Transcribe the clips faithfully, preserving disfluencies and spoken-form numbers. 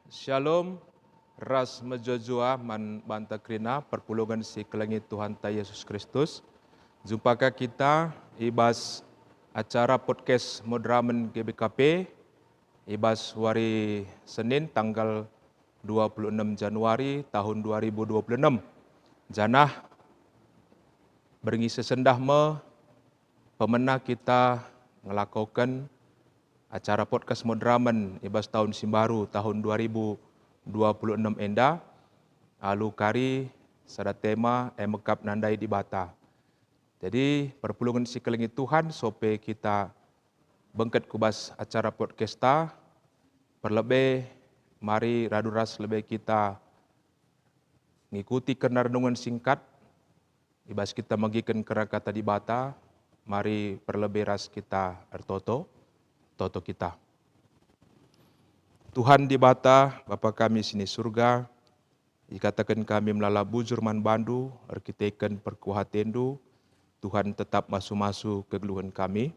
Shalom, ras mejuah-juah man banta kerina perpulungen si kelengi Tuhanta Yesus Kristus. Jumpa ka kita i bas acara podcast Moderamen G B K P i bas wari Senin tanggal dua puluh enam Januari tahun dua ribu dua puluh enam. Janah berngi si sendah me pemena kita ngelakoken acara podcast Moderamen i bas tahun si mbaru, tahun dua ribu dua puluh enam enda, alu kari sada tema, e mekap nandai Dibata. Jadi, perpulungen si kelengi Tuhan, sope kita bengket ku bas acara podcasta, perlebe mari radu ras lebe kita ngikuti kerna renungen singkat, i bas kita megiken kerna Kata Dibata, mari perlebe ras kita ertoto, toto kita. Tuhan Dibata, Bapa kami si ni Surga, ikataken kami melala bujur man bandu erkiteken perkuah atendu, Tuhan tetap masu-masu kegeluhen kami.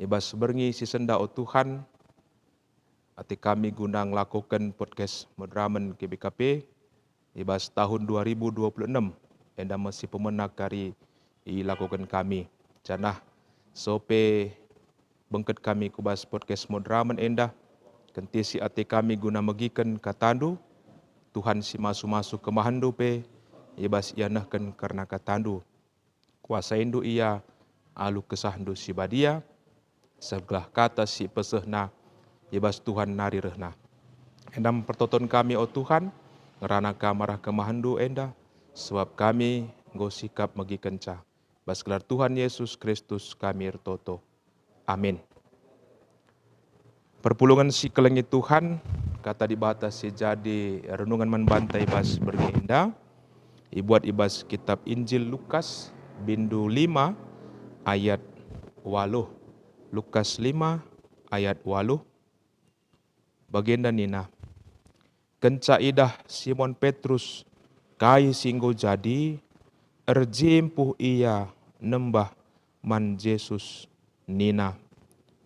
I bas berngi si sendah, o Tuhan, ate kami guna ngelakoken podcast Moderamen G B K P i bas tahun dua ribu dua puluh enam, enda me si pemena kari ilakoken kami. Janah sope bengket kami ku bas podcast Moderamen enda, kentisi ate kami guna megiken katandu, Tuhan si masu-masu kemahendu pe i bas ianehken kerna katandu. Kuasaindu ia alu kesahndu si badia, segelah kata si pesehna i bas Tuhan nari rehna. Enda me pertoton kami, o Tuhan, ngerana Kam arah kemahendu enda, sebab kami enggo sikap megikenca. Bas gelar Tuhan Yesus Kristus kami ertoto. Amin. Perpulungen si kelengi Tuhan, Kata Dibata si jadi renungen man banta i bas berngi enda, ibuat i bas kitab Injil Lukas, bindu lima ayat waluh. Lukas lima ayat waluh. Bagenda nina, Kenca idah Simon Petrus kai si enggo jadi, erjimpuh ia nembah man Jesus nina,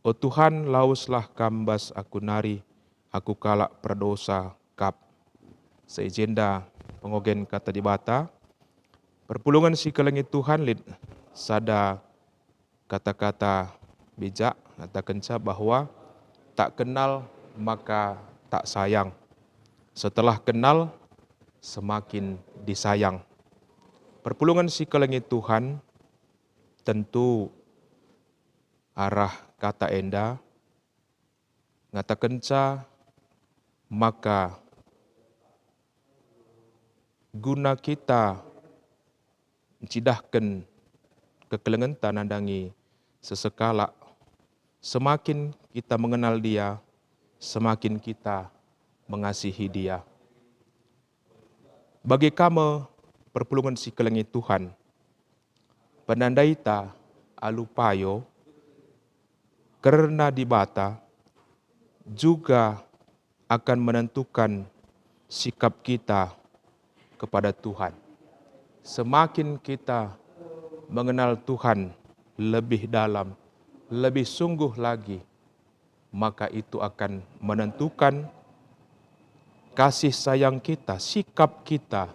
"O Tuhan, laweslah Kam bas aku nari, aku kalak perdosa kap." Seh i jenda pengogen Kata Dibata. Perpulungen si kelengi Tuhan, lit sada kata-kata bijak ngatakenca bahwa tak kenal maka tak sayang. Setelah kenal, semakin disayang. Perpulungen si kelengi Tuhan, tentu arah kata enda ngatakenca maka guna kita ncidahken kekelengenta nandangi sesekalak, semakin kita mengenal dia, semakin kita mengasihi dia. Bage ka me perpulungen si kelengi Tuhan, penandaita alu payo kerna Dibata juga akan menentukan sikap kita kepada Tuhan. Semakin kita mengenal Tuhan lebih dalam, lebih sungguh lagi, maka itu akan menentukan kasih sayang kita, sikap kita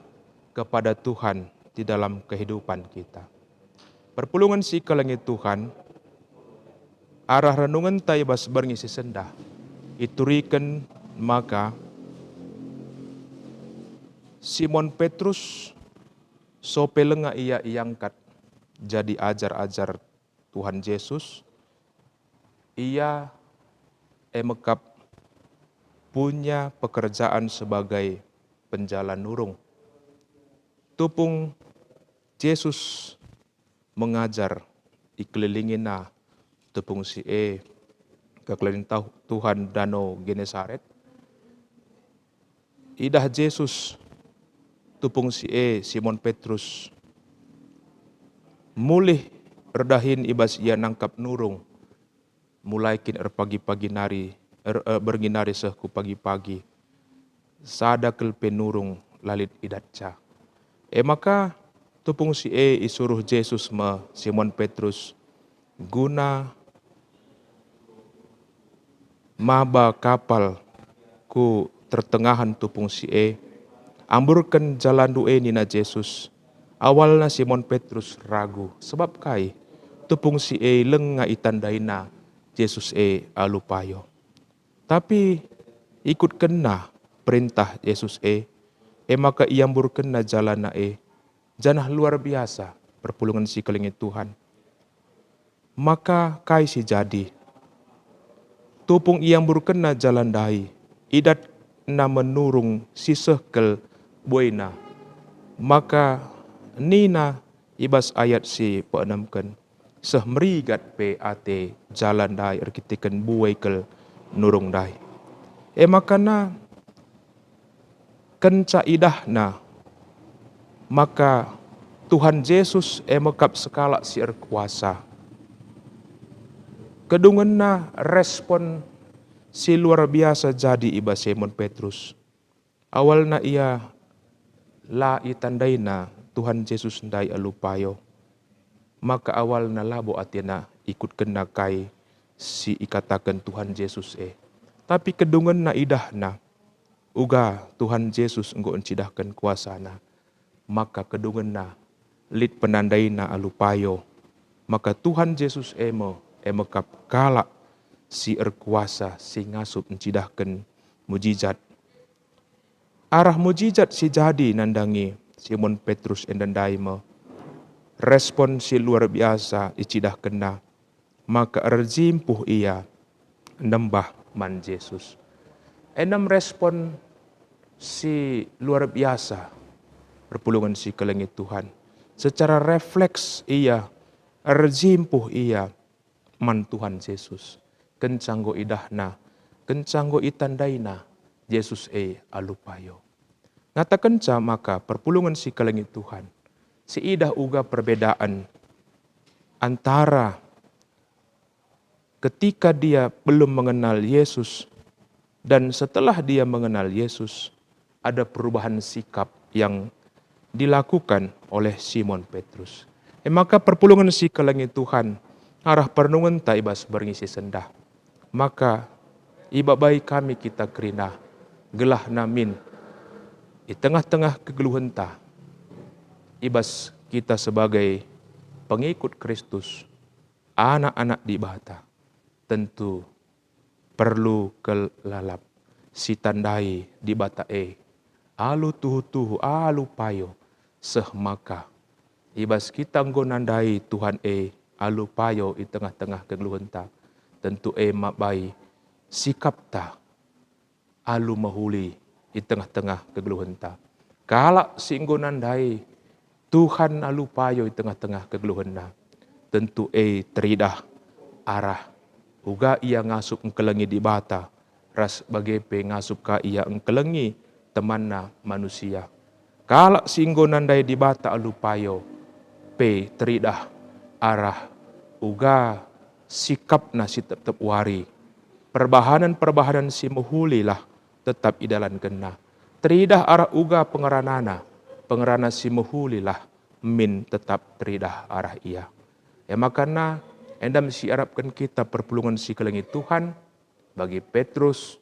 kepada Tuhan di dalam kehidupan kita. Perpulungen si kelengi Tuhan, arah renungenta i bas berngi si sendah, ituriken maka Simon Petrus sope lenga ia iangkat jadi ajar-ajar Tuhan Jesus, ia e mekap punya pekerjaan sebagai penjala nurung. Tupung Jesus mengajar, ikelilingina tupung si e kekelilin tau-, Tuhan Dano Genesaret. Idah Jesus tupung si e Simon Petrus mulih erdahin i bas ia nangkap nurung, mulai kin erpagi-pagi nari, er-, eh, berngi nari seh ku pagi-pagi. Sada kal pe nurung la lit idatca. E maka tupung si e isuruh Jesus me Simon Petrus guna maba kapal ku tertengahen tupung si e, "Amburken jalandu e," nina Jesus. Awalna Simon Petrus ragu, sebab kai? Tupung si e langa itandaina Jesus e alu payo. Tapi ikutkenna perintah Jesus e, e maka iamburkenna jalanna e, janah luar biasa perpulungen si kelengi Tuhan. Maka kai si jadi? Tupung iamburkenna jalan ndai, idatna me nurung si seh kal buena. Maka nina i bas ayat si peenemken, "Seh merigat pe ate jalan ndai erkiteken bue kal nurung ndai." E maka na kenca idahna maka Tuhan Jesus e me kap sekalak si erkuasa, kedungenna respon si luar biasa jadi i bas Simon Petrus. Awalna ia la itandaina Tuhan Jesus ndai alu payo, maka awalna labo atena ikutkenna kai si ikataken Tuhan Jesus e. Tapi kedungenna idahna uga Tuhan Jesus enggo ncidahken kuasaNa, maka kedungenna lit penandaina alu payo, maka Tuhan Jesus e me, e me kap kalak si erkuasa si ngasup ncidahken mujizat. Arah mujizat si jadi nandangi Simon Petrus enda ndai me respon si luar biasa icidahkenna, maka erjimpuh ia nembah man Jesus. Enem respon si luar biasa perpulungen si kelengi Tuhan. Secara refleks ia erjimpuh ia man Tuhan Jesus. Kenca enggo idahna, kenca enggo itandaina Jesus e alu payo. Ngatakenca maka perpulungen si kelengi Tuhan, siidah uga perbedaan antara ketika dia belum mengenal Yesus dan setelah dia mengenal Yesus, ada perubahan sikap yang dilakukan oleh Simon Petrus. E maka perpulungen si kelengi Tuhan, arah perenungenta i bas berngi si sendah, maka ibabai kami kita kerina, gelah namin i tengah-tengah kegeluhenta, i bas kita sebagai pengikut Kristus, anak-anak Dibata, tentu perlu kal lalap si tandai Dibata e alu tuhu-tuhu, alu payo, seh maka i bas kita enggo nandai Tuhan e alu payo i tengah-tengah kegeluhenta, tentu e mabai sikapta alu mehuli i tengah-tengah kegeluhenta. Kalak si enggo nandai Tuhan alu payo i tengah-tengah kegeluhenna, tentu e teridah arah uga ia ngasup engkelengi Dibata, ras bage pe ngasup ka ia engkelengi temanna manusia. Kalak si enggo nandai Dibata alu payo pe teridah arah uga sikapna si tep-tep wari. Perbahanen-perbahanen si mehulilah tetap idalankenna. Teridah arah uga pengeranana, pengerana si mehulilah min tetap teridah arah ia. E maka endam si iarapken kita perpulungen si kelengi Tuhan, bagi Petrus,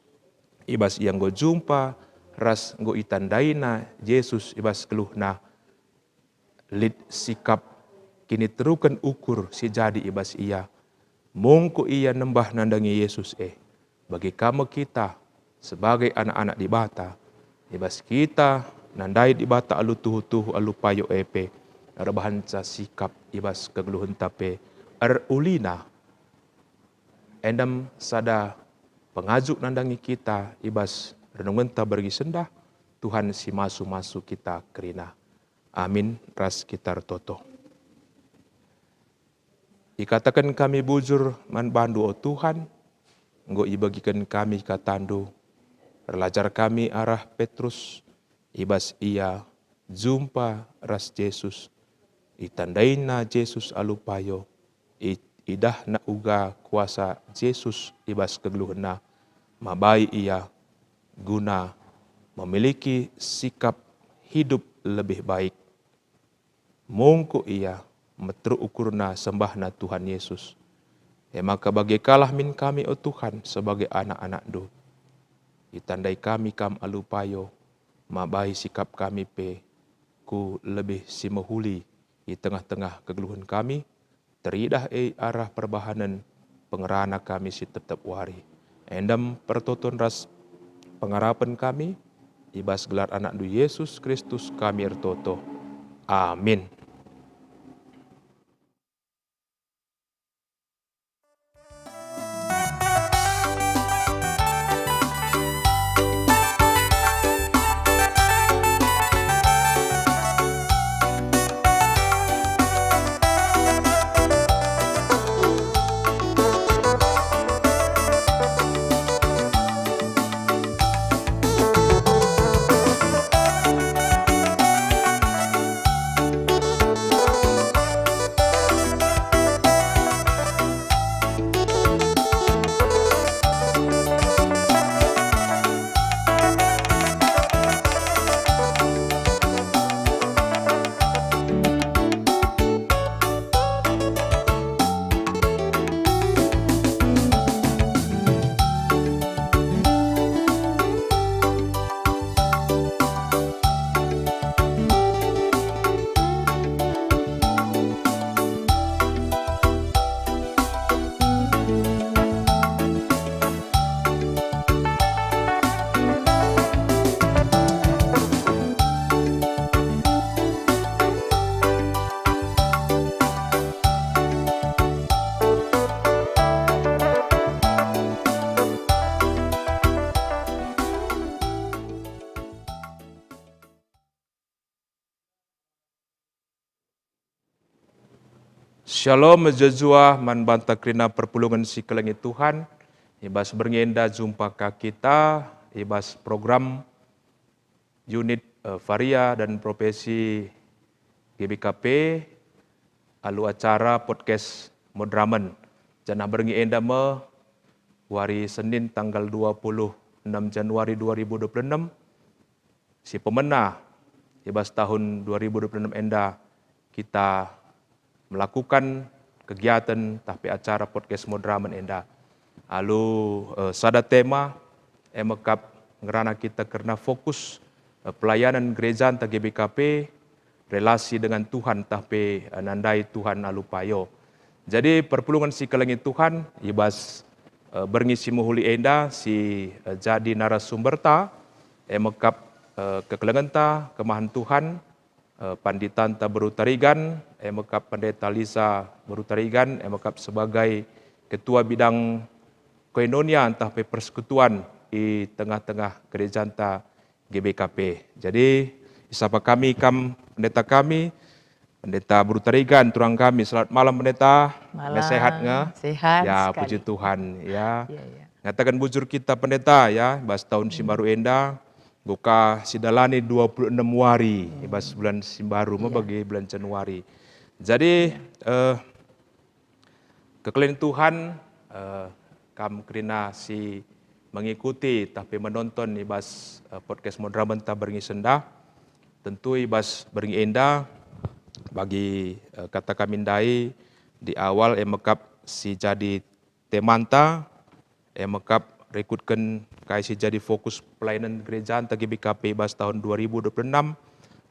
i bas ia enggo jumpa ras enggo itandaina Jesus i bas geluhna, lit sikap kiniteruken ukur si jadi i bas ia. Mungkuk ia nembah nandangi Jesus e. Bage ka me kita, sebagai anak-anak Dibata, i bas kita nandai Dibata alu tuhu-tuhu alu payo e pe, erbahanca sikap i bas kegeluhenta pe erulina. Endam sada pengajuk nandangi kita i bas renungenta berngi sendah, Tuhan si masu-masu kita kerina. Amin, ras kita ertoto. Ikataken kami bujur man baNdu, o Tuhan, enggo ibegiken kami kataNdu. Erlajar kami arah Petrus, i bas ia jumpa ras Jesus. Itandaina Jesus alu payo, i-, idahna uga kuasa Jesus i bas kegeluhenna, mabai ia guna memiliki sikap hidup lebih baik. Mungkuk ia, meteruk ukurna sembahna Tuhan Yesus. E maka bage kalah min kami, o Tuhan, sebagai anak-anakNdu. Itandai kami Kam alu payo, mabai sikap kami pe ku lebih si mehuli i tengah-tengah kegeluhen kami, teridah e arah perbahanen pengerana kami si tep-tep wari. Endam pertoton ras pengarapen kami, i bas gelar AnakNdu Yesus Kristus kami ertoto. Amin. Shalom mejuah-juah man banta kerina perpulungen si kelengi Tuhan. I bas berngi enda jumpa ka kita i bas program unit, eh, Varia dan Profesi G B K P alu acara podcast Modramen. Janah berngi enda me wari Senin tanggal dua puluh enam Januari dua ribu dua puluh enam, si pemena i bas tahun dua ribu dua puluh enam enda kita melakukan kegiatan tah pe acara podcast Modramen enda. Alu, eh, sada tema, e mekap ngerana kita kerna fokus, eh, pelayanan gereja ntah G B K P, relasi dengan Tuhan tah pe, eh, nandai Tuhan alu payo. Jadi perpulungen si kelengi Tuhan, i bas, eh, berngi si mehuli enda si, eh, jadi narasumberta, e mekap, eh, kekelengenta, kemahen Tuhan, eh, panditanta Beru Tarigan, e mekap Pendeta Lisa Beru Tarigan, e mekap sebagai Ketua Bidang Koinonia ntah pe persekutuan i tengah-tengah gerejanta G B K P. Jadi, isapa kami kam pendeta kami, Pendeta Beru Tarigan, turang kami. Selamat malam, Pendeta. Malam. Sehat nge? Sehat. Ya, sekali. Puji Tuhan, ya. Ya, ya. Ngataken bujur kita, Pendeta, ya, bas tahun si mbaru enda, enggo ka sidalani dua puluh enam wari, i bas bulan si mbaru, me bagi bulan Januari. Jadi, eh, kekelengen Tuhan, eh, kam kerina si mengikuti tah pe menonton i bas, eh, podcast Modramen ta berngi enda. Tentu i bas berngi enda, bagi, eh, kata kami ndai di awal, e mekap si jadi temanta, e mekap rikutken kai si jadi fokus pelayanan gereja ntah G B K P bas tahun dua ribu dua puluh enam,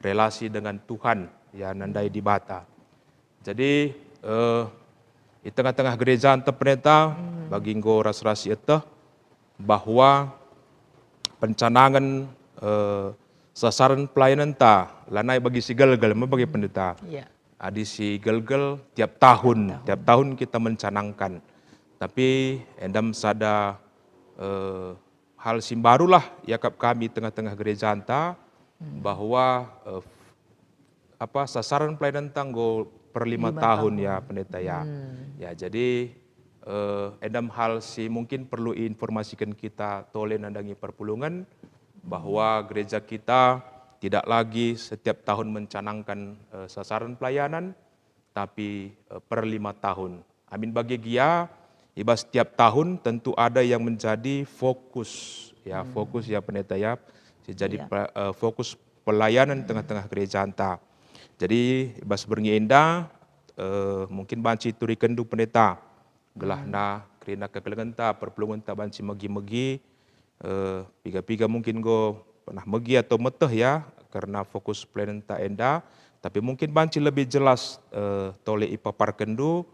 relasi dengan Tuhan, ya, nandai Dibata. Jadi, eh, i tengah-tengah gereja ntah Pendeta, bagi enggo ras-ras sieteh bahwa pencanangen, eh, sasaran pelayanenta lanai bagi si gelgel, me bagi Pendeta. Ya. Adi si gelgel tiap tahun, tiap tahun kita mencanangkan. Tapi endam sada, eh, hal si mbarulah iakap kami tengah-tengah gerejanta, bahwa, eh, apa, sasaran pelayananta enggo per lima tahun, ya, Pendeta, ya. Ya, jadi, eh, endam hal si mungkin perlu informasikan kita tole nandangi perpulungen, bahwa gereja kita tidak lagi setiap tahun mencanangkan, eh, sasaran pelayanan, tapi, eh, per lima tahun. Amin bage gia, i bas tiap tahun tentu ada yang menjadi fokus, ya, fokus, ya, Pendeta, ya, si jadi pe-, eh, fokus pelayanan tengah-tengah gerejanta. Jadi, i bas berngi enda, eh, mungkin banci turikenndu, Pendeta, gelahna kerina kekelengenta, perpulungenta banci megi-megi, Eh, piga-piga mungkin enggo pernah megi atau meteh ya, kerna fokus pelayanenta enda, tapi mungkin banci lebih jelas, eh, tole ipaparkenndu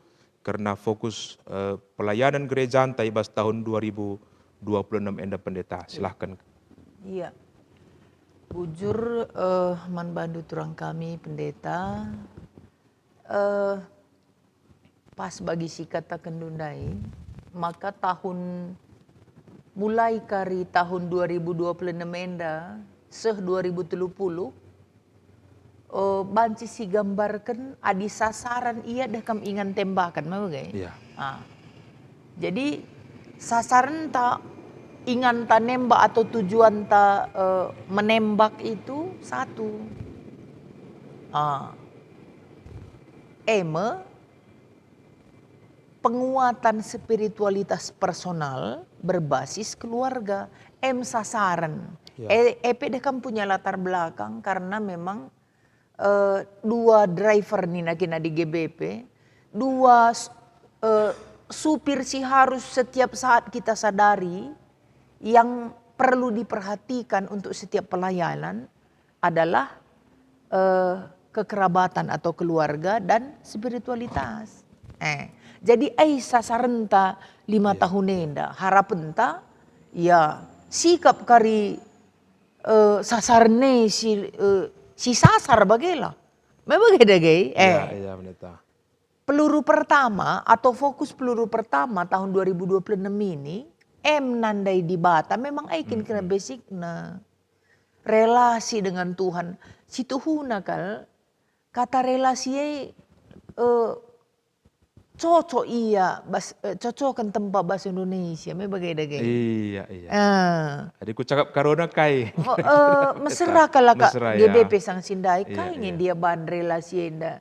kerna fokus, eh, pelayanan gerejanta i bas tahun dua ribu dua puluh enam enda, Pendeta. Silahkan. Iya. Bujur, eh, man bandu turang kami, Pendeta. Eh, pas bagi si kataken ndai, maka tahun, mulai kari tahun dua ribu dua puluh enam enda, seh dua ribu telu puluh, eh, banci sigambarken adi sasaran ia deh kam ingan tembaken, me bage? Iya. Ah. Jadi, sasarenta, inganta nembak atau tujuanta, eh, menembak itu satu. Ah. E me, penguatan spiritualitas personal berbasis keluarga. Em sasaren. Ya. E, e pe deh kam punya latar belakang karena memang, eh, dua driver nina kina di G B P, dua s-, eh, supir si harus setiap saat kita sadari yang perlu diperhatikan untuk setiap pelayanan adalah, eh, kekerabatan atau keluarga dan spiritualitas. Eh, jadi ai sasarenta lima Iya. tahun enda, harapenta, ya, sikap kari, eh, sasarne si, eh, si sasar bagela. Me bage dage, Iya, eh. iya, Pendeta. Peluru pertama atau fokus peluru pertama tahun dua ribu dua puluh enam ini, em nandai Dibata, memang ai kin kena Mm-mm. basicna. Relasi dengan Tuhan. Situhuna kal, kata relasi e, eh, cocok ia bas, eh, cocoken tempa bahasa Indonesia, me bage dage. Iya, iya. Ah. Adi kucakap karona kai. Oh, eh, mesera kal aka Mesera, ya. G B P sang si ndai, Iya, kai nge iya. dia bahan relasi enda.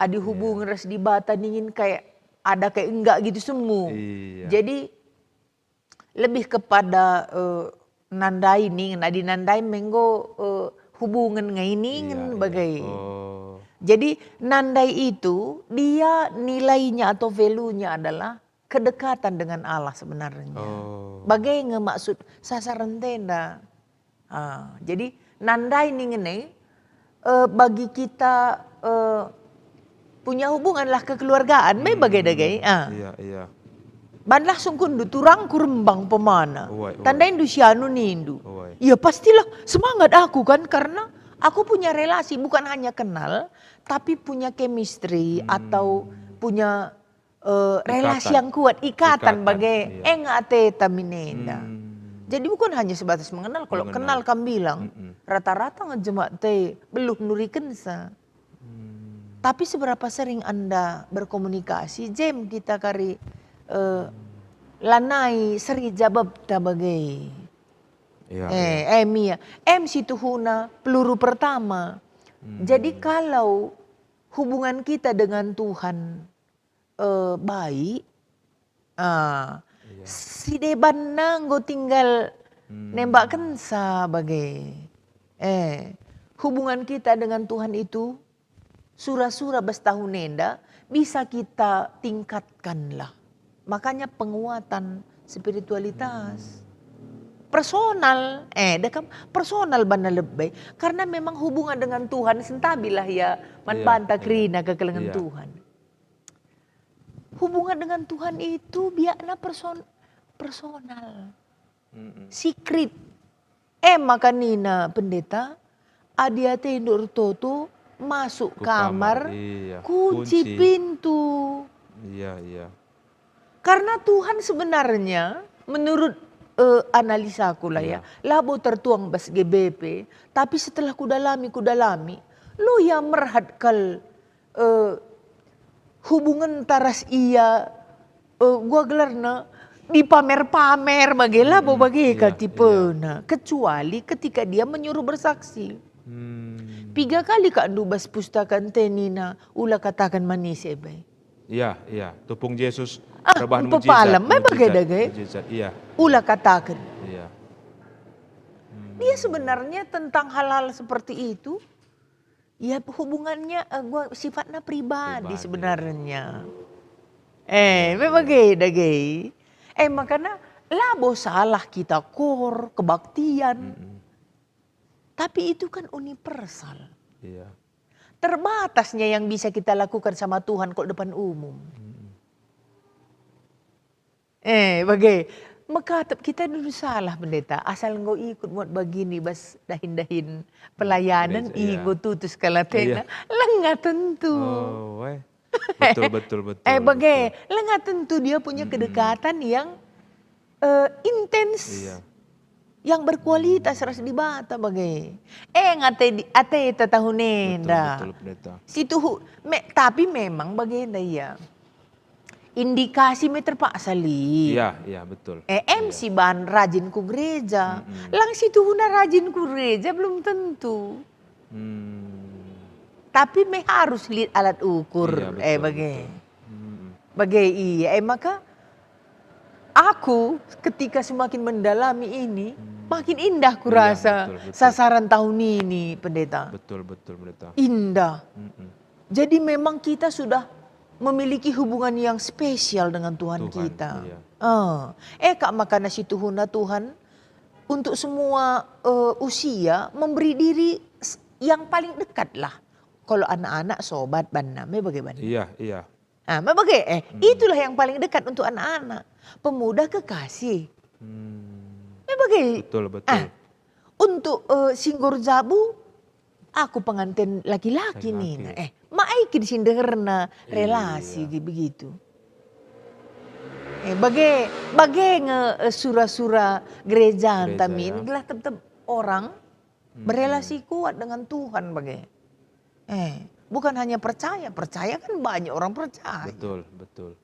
Adi Iya. hubungan ras Dibata ningen kayak ada kayak enggak gitu semu. Iya. Jadi, lebih kepada, eh, nandai ningen, adi nandai me enggo, eh, hubungan ngai ningen Iya, iya. bage. Oh. Jadi, nandai itu dia nilainya atau value-nya adalah kedekatan dengan Allah sebenarnya. Oh. Bage nge maksud sasarenta enda. Ah, jadi nandai ningen e, eh, bagi kita, eh, punya hubungan lah kekeluargaan, me Hmm, bage dage, ah. iya, iya. Banlah sungkunndu turangku rembang pemana. Uwai, uwai. Tandaindu si anu nindu. Uwai. Ya pastilah semangat aku kan, karena aku punya relasi, bukan hanya kenal, tapi punya chemistry Hmm. atau punya eh, relasi Ikatan. yang kuat, ikatan Ikatan, bage iya. eng ateta min enda. Hmm. Jadi bukan hanya sebatas mengenal, kalau Mengenal. kenal kam bilang, Mm-mm. rata-rata ngejemak te beluh nurikensa. Hmm. Tapi seberapa sering Anda berkomunikasi, jem kita kari, eh, Hmm. lanai seri jababta bage. Iya, Eh, iya. em ia. Em situhuna peluru pertama. Hmm. Jadi kalau hubungan kita dengan Tuhan eh, baik, ah, Iya. si debanna enggo tinggal Hmm. nembakensa bage. Eh, hubungan kita dengan Tuhan itu sura-sura bas tahun enda bisa kita tingkatkanlah. Makanya penguatan spiritualitas. Hmm. Personal, eh, dekam personal bana lebe. Karena memang hubungan dengan Tuhan sentabilah ya, man Iya, banta iya. kerina kekelengen Iya. Tuhan. Hubungan dengan Tuhan itu biakna person-, personal, Mm-mm. secret. E maka nina pendeta, adi atendu ertoto, masuk Ku kamar, kamar, iya. kunci Kunci. pintu. Iya, iya. Karena Tuhan sebenarnya, menurut, eh, analisaku lah ya, Iya. labo tertuang bas G B P, tapi setelah kudalami, kudalami, lo ia merhat kal eh, hubungenta ras ia, eh, gua gelarna dipamer-pamer bage, labo Mm-mm. bage Iya, kal tipena, iya. kecuali ketika dia menyuruh bersaksi. Hmm. Piga kali kak ndubas pustaka ente nina, ula kataken man ise be. Iya, iya. Tupung Jesus Ah, perbahan mujizat, pepalem, me bage mujizat, dage. mujizat. Iya. Ula kataken. Iya. Hmm. Dia sebenarnya tentang hal-hal seperti itu, ya, hubungannya, eh, gua, sifatna pribadi Pribadi. sebenarnya. Eh, Iya, memang iya. gay, dah gay. Eh, makanya Labo salah kita kor, kebaktian. Mm-mm. Tapi itu kan universal. Iya. Terbatasnya yang bisa kita lakukan sama Tuhan kok depan umum. Mm-mm. Eh, bage. Mekatep kita dulu salah, Pendeta. Asal enggo ikut muat bagini bas dahin-dahin pelayanan, gereja, iya, enggo tutus kal atena. Iya. Langa tentu. Oh, weh. Betul, betul, betul, eh, bage, betul. Langa tentu dia punya, mm-mm, kedekatan yang, eh, intens. Iya. Yang berkualitas ras Dibata bage. Eh, ngate di, ateta tahun enda. Betul, betul, Pendeta. Si tuhu, me, tapi memang bagenda ia. Indikasi me terpaksa lit. Iya, iya, betul. Eh, em, iya, si ban rajin ku gereja. Mm-mm. Lang si tuhuna rajin ku gereja belum tentu. Hmm. Tapi me harus lit alat ukur, iya, eh, betul, bage, betul. Mm-mm. Bage, iya, eh, maka aku ketika semakin mendalami ini, hmm, makin indah, iya, kurasa, betul, betul, sasaran tahun ini, Pendeta. Betul, betul, Pendeta. Indah. Mm-mm. Jadi memang kita sudah memiliki hubungan yang spesial dengan Tuhan, Tuhan kita, iya. Eh, eh, kak makana si tuhuna Tuhan untuk semua, eh, usia memberi diri s-, yang paling dekat lah. Kalau anak-anak sobat banna, me bage banna. Iya, iya. Ah, me bage, eh, hmm, itulah yang paling dekat untuk anak-anak. Pemuda kekasih. Hmm. Me bage. Betul, betul. Ah, untuk, eh, si nggo erjabu, aku penganten laki-laki, laki-laki, nina. Eh, ma ai kin si ndeherna relasi, iya, gi-, begitu. Eh, bage, bage nge, eh, sura-sura gereja, gereja, nta min, ya, gelah tep-tep orang, hmm, berelasi kuat dengan Tuhan bage. Eh, bukan hanya percaya, percaya kan banyak orang percaya. Betul, betul.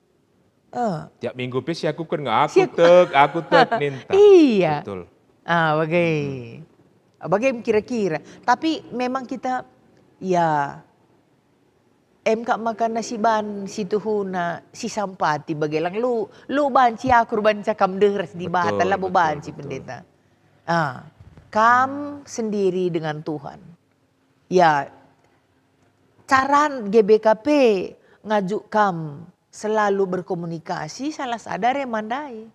Eh. Tiap minggu pe si aku kan nge, aku si aku tek, aku tek, ninta. Iya. Betul. Ah, bage. Mm-mm. Bage kira-kira. Tapi memang kita, ya, em kak makana si ban, si tuhuna, si sampati bage lang lu, lu banci aku, banci kam deher ras Dibata, betul, labo betul, banci, betul. Pendeta. Ah, kam sendiri dengan Tuhan. Ya, caran G B K P ngajuk kam selalu berkomunikasi, salah sada rema ndai.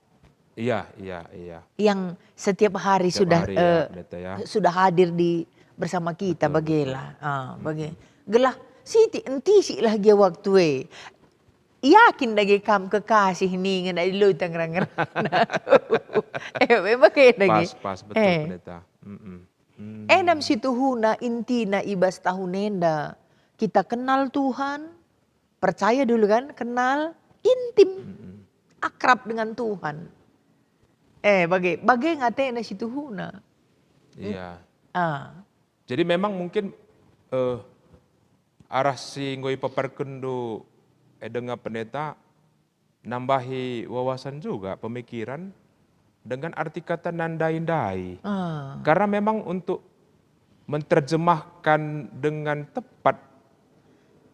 Iya, iya, iya. Yang setiap hari, setiap sudah, hari, ya, eh, Pendeta, ya, sudah hadir di, bersama kita, betul, betul, bagela. Ah, bage. Mm-mm. Gelah siti, entisik lah gia waktu e. Yakin dage kam kekasih ningen adi lo i tangerang-ngerang. Eh, eh, bage dage. Pas, pas, betul, eh, Pendeta. Mm-mm. Hmm. Enam si tuhuna intina i bas tahun enda. Kita kenal Tuhan, percaya dulu kan, kenal, intim, mm-mm, akrab dengan Tuhan. Eh, bage, bage nge atena si tuhuna. Iya. Ah. Jadi memang mungkin, eh, arah si enggo ipaparkenndu, eh, denga Pendeta, nambahi wawasan juga, pemikiran dengan arti kata nandai-ndai. Ah. Karena memang untuk menerjemahkan dengan tepat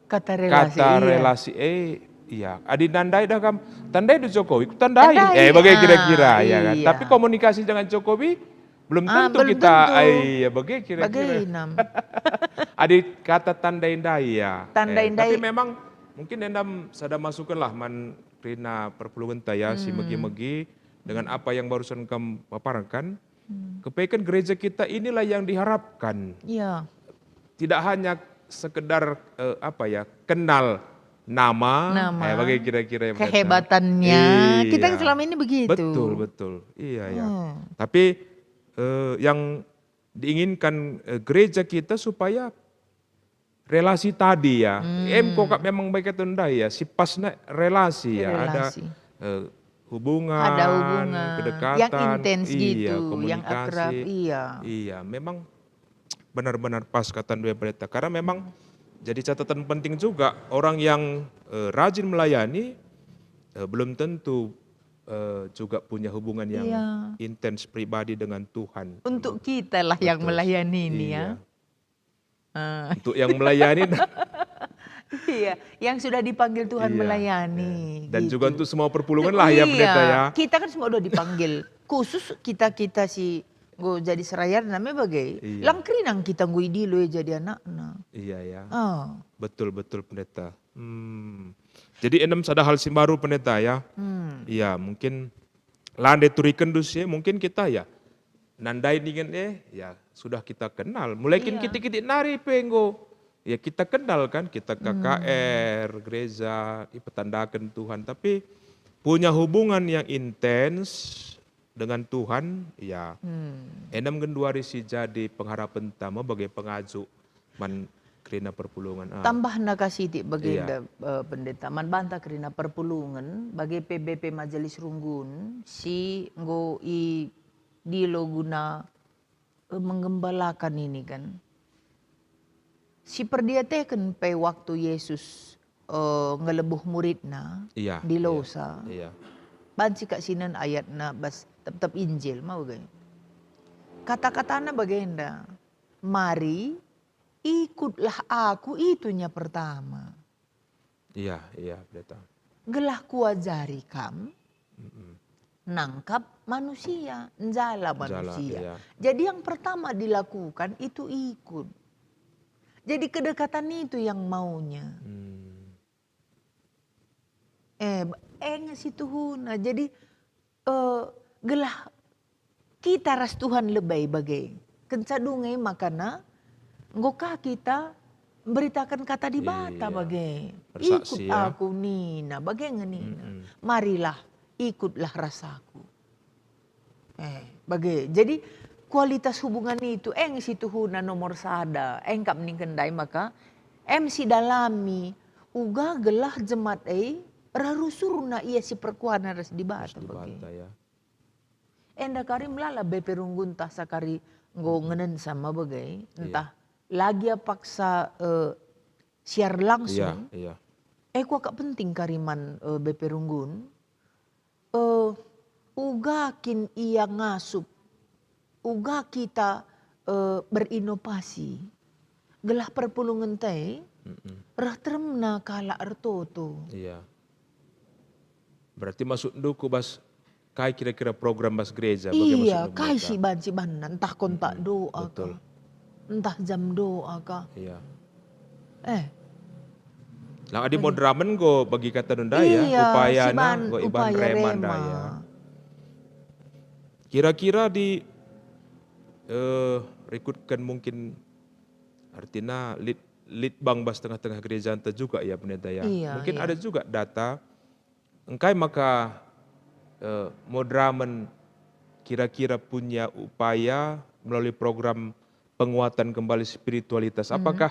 kata relasi, kata, iya, relasi, eh, iya. Adi nandai dah kam, tandai do Jokowi, ku tandai. Tandai, eh, bage, ah, kira-kira, ya kan? Iya. Tapi komunikasi dengan Jokowi belum, ah, tentu belum kita, tentu. Ah, iya, bage kira-kira. Bage inam. Adi kata tandai-ndai, ya. Tandai-ndai. Eh, tapi memang mungkin enda sada masukan lah man kerina perpulungenta, ya, si, hmm, megi-megi dengan apa yang barusan kam paparkan. Hmm. Kepeken gereja kita inilah yang diharapkan. Iya. Tidak hanya sekedar, eh, apa ya, kenal nama, nama, eh, bage kira-kira yang mereka, kehebatannya. Iya. Kita selama ini begitu. Betul, betul. Iya, ya. Hmm. Tapi, eh, yang diinginkan, eh, gereja kita supaya relasi tadi, ya. Hmm. Em, kok kak memang baik atau ndai, ya, si pasna relasi, ya. Ada, relasi, eh, hubungan, ada hubungan, kedekatan, yang intens, iya, gitu, yang komunikasi, akrab, iya. Iya, memang benar-benar pas kata dua Pendeta. Karena memang jadi catatan penting juga, orang yang, eh, rajin melayani, eh, belum tentu, eh, juga punya hubungan yang, iya, intens pribadi dengan Tuhan. Untuk kita lah yang, betul, melayani ini, ya. Iya. Ah. Untuk yang melayani. Iya, yang sudah dipanggil Tuhan, iya, melayani, iya. Dan juga gitu, untuk semua perpulungan lah ya, iya, Pendeta, ya. Kita kan semua udah dipanggil. Khusus kita-kita si enggo jadi serayana me bage. Iya. Lang kerina kita enggo idilo jadi anakna. Iya, ya. Ah. Betul, betul, Pendeta. Hmm. Jadi enem sada hal si mbaru, Pendeta, ya. Hmm. Iya, mungkin la ndai turikenndu si e, mungkin kita ya nandai ningen e, ya sudah kita kenal. Mulai kin Iya. kitik-kitik nari pe enggo, ya kita kenal kan, kita Hmm. K K R, gereja, ipetandaken Tuhan. Tapi punya hubungan yang intens dengan Tuhan, ya. Hmm. Enem genduari si jadi pengharapenta me bage pengajuk man kerina perpulungen, ah. Tambahna ka sitik bagenda, Iya. eh, Pendeta, man banta kerina perpulungen, bage pe B P Majelis Runggun, si enggo idilo guna, eh, menggembalakan ini kan. Si perdiateken pe waktu Yesus, eh, ngelebuh muridna Iya, iya, dilosa. iya. Banci kak sinen ayatna bas tep-tep Injil, ma bage. Kata-katana bagenda, "Mari, ikutlah Aku," itunya pertama. Iya, iya, Pendeta. "Gelah Kuajari kam Mm-mm. nangkap manusia, njala Njala, manusia." iya. Jadi yang pertama dilakukan itu ikut. Jadi kedekatan itu yang maunya. Hmm. Eh, b-, e nge situhuna. Jadi, eh, gelah kita ras Tuhan lebe bage. Kenca dunge makana enggo ka kita mberitaken kata Dibata Iya. bage. Bersaksi, "Ikut ya. Aku," nina, bage nge nina. Mm-mm. "Marilah, ikutlah ras Aku." Eh, bage. Jadi, kualitas hubungan itu, e nge situhuna nomor sada. E kap ningken ndai maka, em sidalami, uga gelah jemat e, rah rusurna ia si perkuana ras Dibata Ras bage. Dibata, ya. Enda kari melala B P Runggun ntah sakari enggo ngenen sama bage, Iya. ntah lagi paksa, eh, siar langsung. Iya, iya. Eh, kuakap penting kari man, eh, B P Runggun. Eh, uga kin ia ngasup, uga kita, eh, berinovasi, gelah perpulungenta e Mm-mm. reh teremna kalak ertoto. Iya. Berarti maksudndu ku bas kai kira-kira program bas gereja, bage Iya, maksudndu kai Pendeta? si banci banna, ntah kontak Mm-mm, doa betul. ka, ntah jam doa ka. Iya. Eh. Lah, adi Bagi moderamen enggo bagi kata nunda ya, Iya, upayana siban enggo iban upaya remana rema. ya. Kira-kira di, eh, rikutken mungkin artina lit, lit bang bas tengah-tengah gerejanta juga ya, Pendeta ya. Iya, Mungkin iya. ada juga data, engkai maka, eh, moderamen kira-kira punya upaya melalui program penguatan kembali spiritualitas. Mhm. Apakah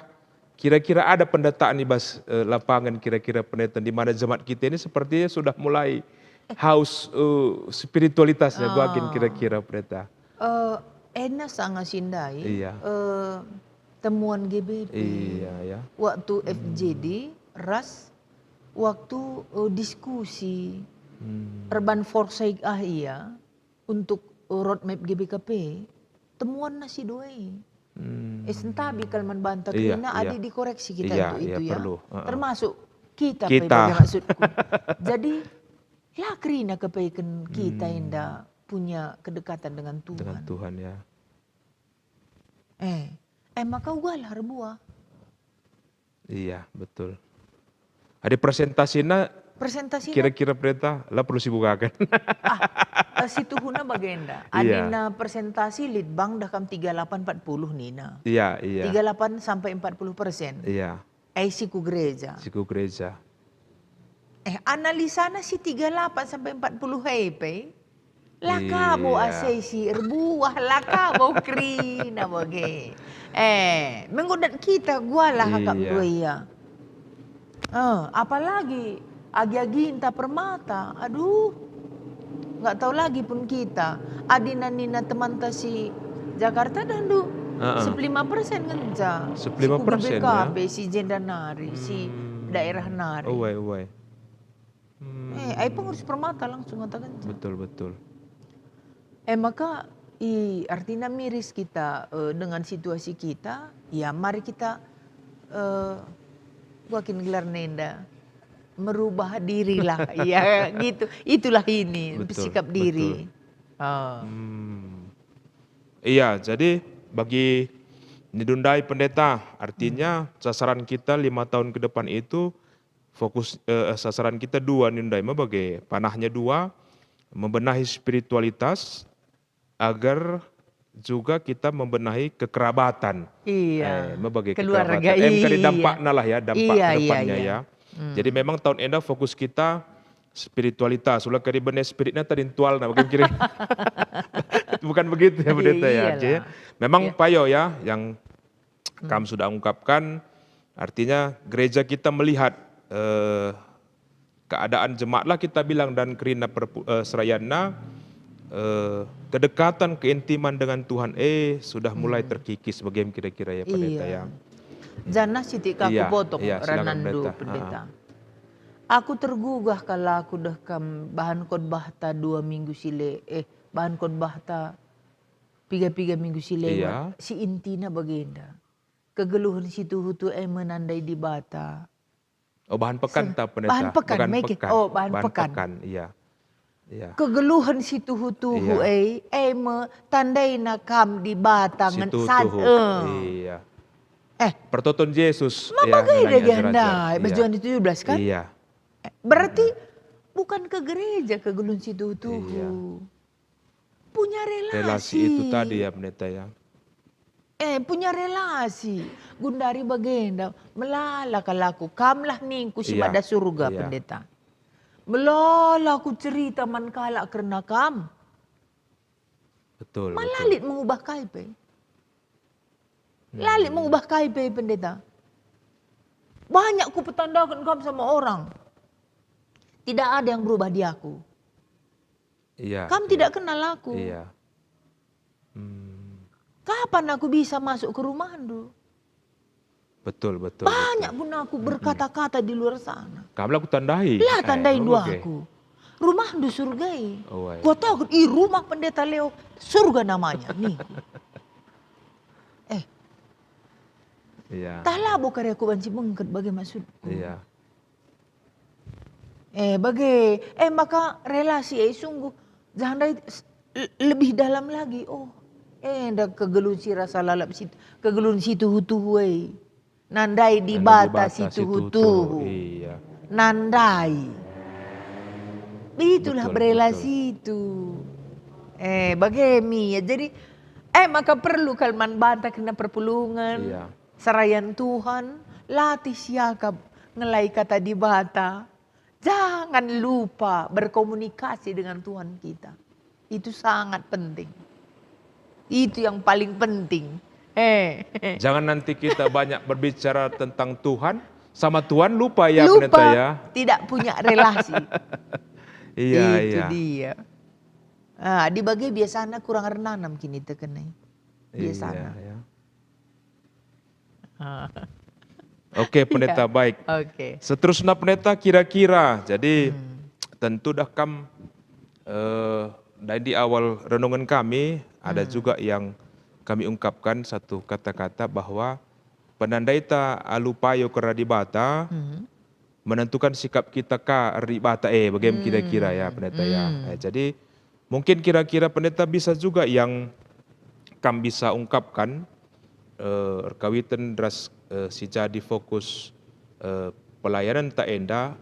kira-kira ada pendataan i bas, eh, lapangan kira-kira pendeta di mana jemaat kita ini sepertinya sudah mulai Eh. haus, eh, spiritualitasnya, gua kin Oh. kira-kira pendeta? Eh, ena sanga si ndai, Iya. eh, temuan G B P. Iya, ya. Waktu Hmm. F J D ras waktu, eh, diskusi Hmm. erban Forsake ah ia untuk, eh, roadmap G B K P, temuanna si dua e. Hmm. Eh, sentabi kal man banta Iya, kerina iya. adi dikoreksi kita Iya, untuk iya, itu ya. perlu. Heeh. Termasuk kita pe Kita. bage maksudku. Jadi, la kerina kepeken kita Hmm. enda punya kedekatan dengan Dengan Tuhan. Tuhan, ya. Eh, eh, maka ugalah erbuah. Iya, betul. Adi persentasina Persentasina kira-kira pendeta, la perlu sibukaken. Ah, eh, situhuna bagenda. Iya. Adina persentasi lit bang dah kam tiga lapan empat puluh nina. Iya, iya. Tiga lapan sampai empat puluh persen. Iya. Eh, si ku gereja. Si ku gereja. Eh, analisana si tiga lapan sampai empat puluh e pe, la Iya. kabo ase si erbuah, la kabo kerina bage. Eh, menggodat kita gualah akap Iya. dua ia. Eh, apalagi agi-aginta permata. Aduh, nggak tahu lagi pun kita. Adina nina temanta si Jakarta dah ndu, Heeh. sepuluh lima persen ngenca. Sepuluh lima persen, Si ku ya? B B K P, si jenda nari, si Hmm. daerah nari. Uwai, uwai. Hmm. Eh, ai pengurus permata langsung ngatakenca. Betul, betul. Eh, maka, i, artina miris kita, eh, dengan situasi kita, ya mari kita, eh, gua kin gelar nenda, merubah dirilah. Ya, gitu. Itulah ini, Betul, bersikap diri. betul. Ah. Hmm. Iya, jadi bagi nindu ndai pendeta, artinya Hmm. sasaran kita lima tahun ke depan itu fokus, eh, sasaran kita dua nindu ndai me bage, panahnya dua, membenahi spiritualitas agar juga kita membenahi kekerabatan. Iya. Eh, me bage keluarga, kekerabatan. Em, kari iya. Dampakna lah ya, dampak iya, ke depannya iya, iya. Ya. Hmm. Jadi memang tahun enda fokus kita spiritualitas, ula kari bene spiritna tadi ntualna, bage kira. Bukan begitu ya, pendeta ya, iyalah. Cie. Memang iya. Payo ya, yang kam sudah ungkapkan, artinya gereja kita melihat, eh, keadaan jemaat lah kita bilang dan kerina perpu-, eh, serayanna, eh, kedekatan, keintiman dengan Tuhan, eh, sudah mulai terkikis, bagem kira-kira ya, pendeta ya. Janah sitik ka iya, kupotong iya, silakan, renandu, pendeta. Pendeta. Ah. Aku tergugah kal aku deh kam bahan khotbahta dua minggu si le-, eh, bahan khotbahta piga-piga minggu si lewat. Iya. Si intina bagenda. Kegeluhen si tuhu-tuhu e menandai Dibata. Oh, bahan pekan ta, pendeta? Bahan pekan, bahan pekan. Oh, bahan pekan. Bahan pekan, iya. Iya. Kegeluhen si tuhu-tuhu e, e me tandaina kam Dibata ngen sad-, eh. Iya. Eh. Pertoton Jesus, ma ya, bage ngenangi dage ajar-ajar. Enda, iya. Bas Johanes tujuh belas, kan? Iya. Eh, berarti bukan ke gereja kegeluhen si tuhu-tuhu. Iya. Punya relasi. Relasi itu tadi ya, pendeta ya. Eh, punya relasi. Gundari bagenda, melala kal aku, kamlah ningku si mada surga, pendeta. Melala aku cerita man kalak kerna kam. Betul, betul. Malalit mengubah kai pe. Hmm. Lalit mengubah kai pe, pendeta. Banyak kupetandaken kam sama orang. Tidak ada yang berubah di aku. Iya, kam tidak kenal aku. Iya. Hmm. Kapan aku bisa masuk ke rumahndu? Betul, betul, betul. Banyak pun aku berkata-kata di luar sana. Kam lah kutandai. Lah tandai dua aku. Rumahndu surga e. Oh, iya. Kuataken, "Ih, rumah pendeta Leo surga namanya," ningku. Eh. Iya. Tah labo kari aku banci bengket, bage maksudku. Iya. Eh, bage, eh, maka relasi e sungguh, janah ndai s-, l-, lebih dalam lagi. Oh, enda kegeluhen si rasa lalap si, kegeluhen si tuhu-tuhu e. Nandai Dibata si tuhu-tuhu. Iya. Nandai. Itulah berelasi itu. Eh, bage me ia. Jadi, eh, maka perlu kal man banta kerna perpulungen. Iya. Serayan Tuhan, latih siakap ngelai kata Dibata. Jangan lupa berkomunikasi dengan Tuhan kita. Itu sangat penting. Itu yang paling penting. Eh. Jangan nanti kita banyak berbicara tentang Tuhan, sama Tuhan lupa ya, pendeta ya. Lupa, tidak punya relasi. Iya, iya. Itu dia. Ah, di bage biasana kurang ernanam kiniteken e. Biasana. Iya, iya. Ah. Oke, pendeta, baik. Oke. Seterusna, pendeta, kira-kira, jadi tentu dah kam, eh, dari di awal renungan kami, ada juga yang kami ungkapkan satu kata-kata bahwa penandaita alu payo kerna Dibata, menentukan sikap kita ka eri Dibata, eh, bagem kira-kira ya, pendeta ya. Eh, jadi mungkin kira-kira pendeta bisa juga yang kam bisa ungkapkan, eh, erkawiten ras, eh, si jadi fokus, eh, pelayanenta enda,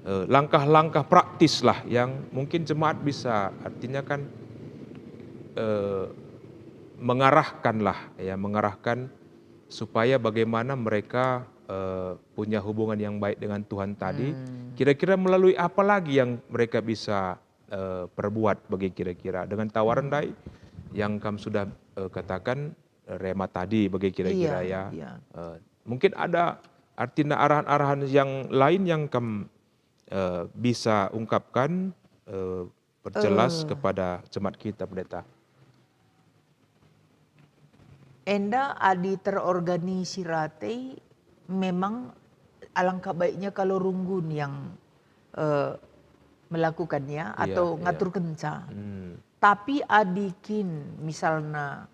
eh, langkah-langkah praktis lah yang mungkin jemaat bisa, artinya kan, eh, mengarahkan lah, ya, mengarahkan supaya bagaimana mereka, eh, punya hubungan yang baik dengan Tuhan tadi, kira-kira melalui apa lagi yang mereka bisa, eh, perbuat bagi kira-kira dengan tawaran ndai yang kam sudah, eh, katakan, eh, rema tadi bagi kira-kira ya. Iya, iya. Eh, mungkin ada artinya arahan-arahan yang lain yang kam, eh, bisa ungkapkan, eh, perjelas kepada jemaat kita, Pendeta. Enda adi terorganisir ate, memang alangkah baiknya kalau runggun yang, eh, melakukannya atau ngatur kenca. Tapi adi kin misalna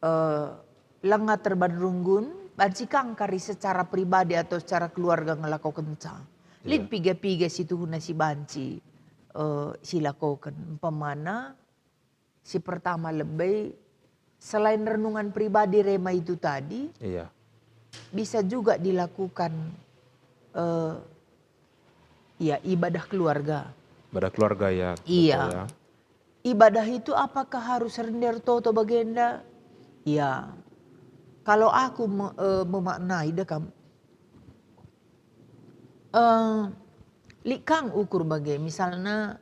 eh, langa terban runggun, banci ka ngkari secara pribadi atau secara keluarga ngelakokenca. Lit piga-piga si tuhuna si banci, eh, silakoken. Umpamana, si pertama lebe, selain renungan pribadi rema itu tadi, bisa juga dilakukan, eh, ya, ibadah keluarga. Pada keluarga ya. Iya. Betul ya. Ibadah itu apakah harus rende ertoto bagenda? Ya. Kalau aku me-, eh, memaknai deh kam, eh, lit kang ukur bage, misalna,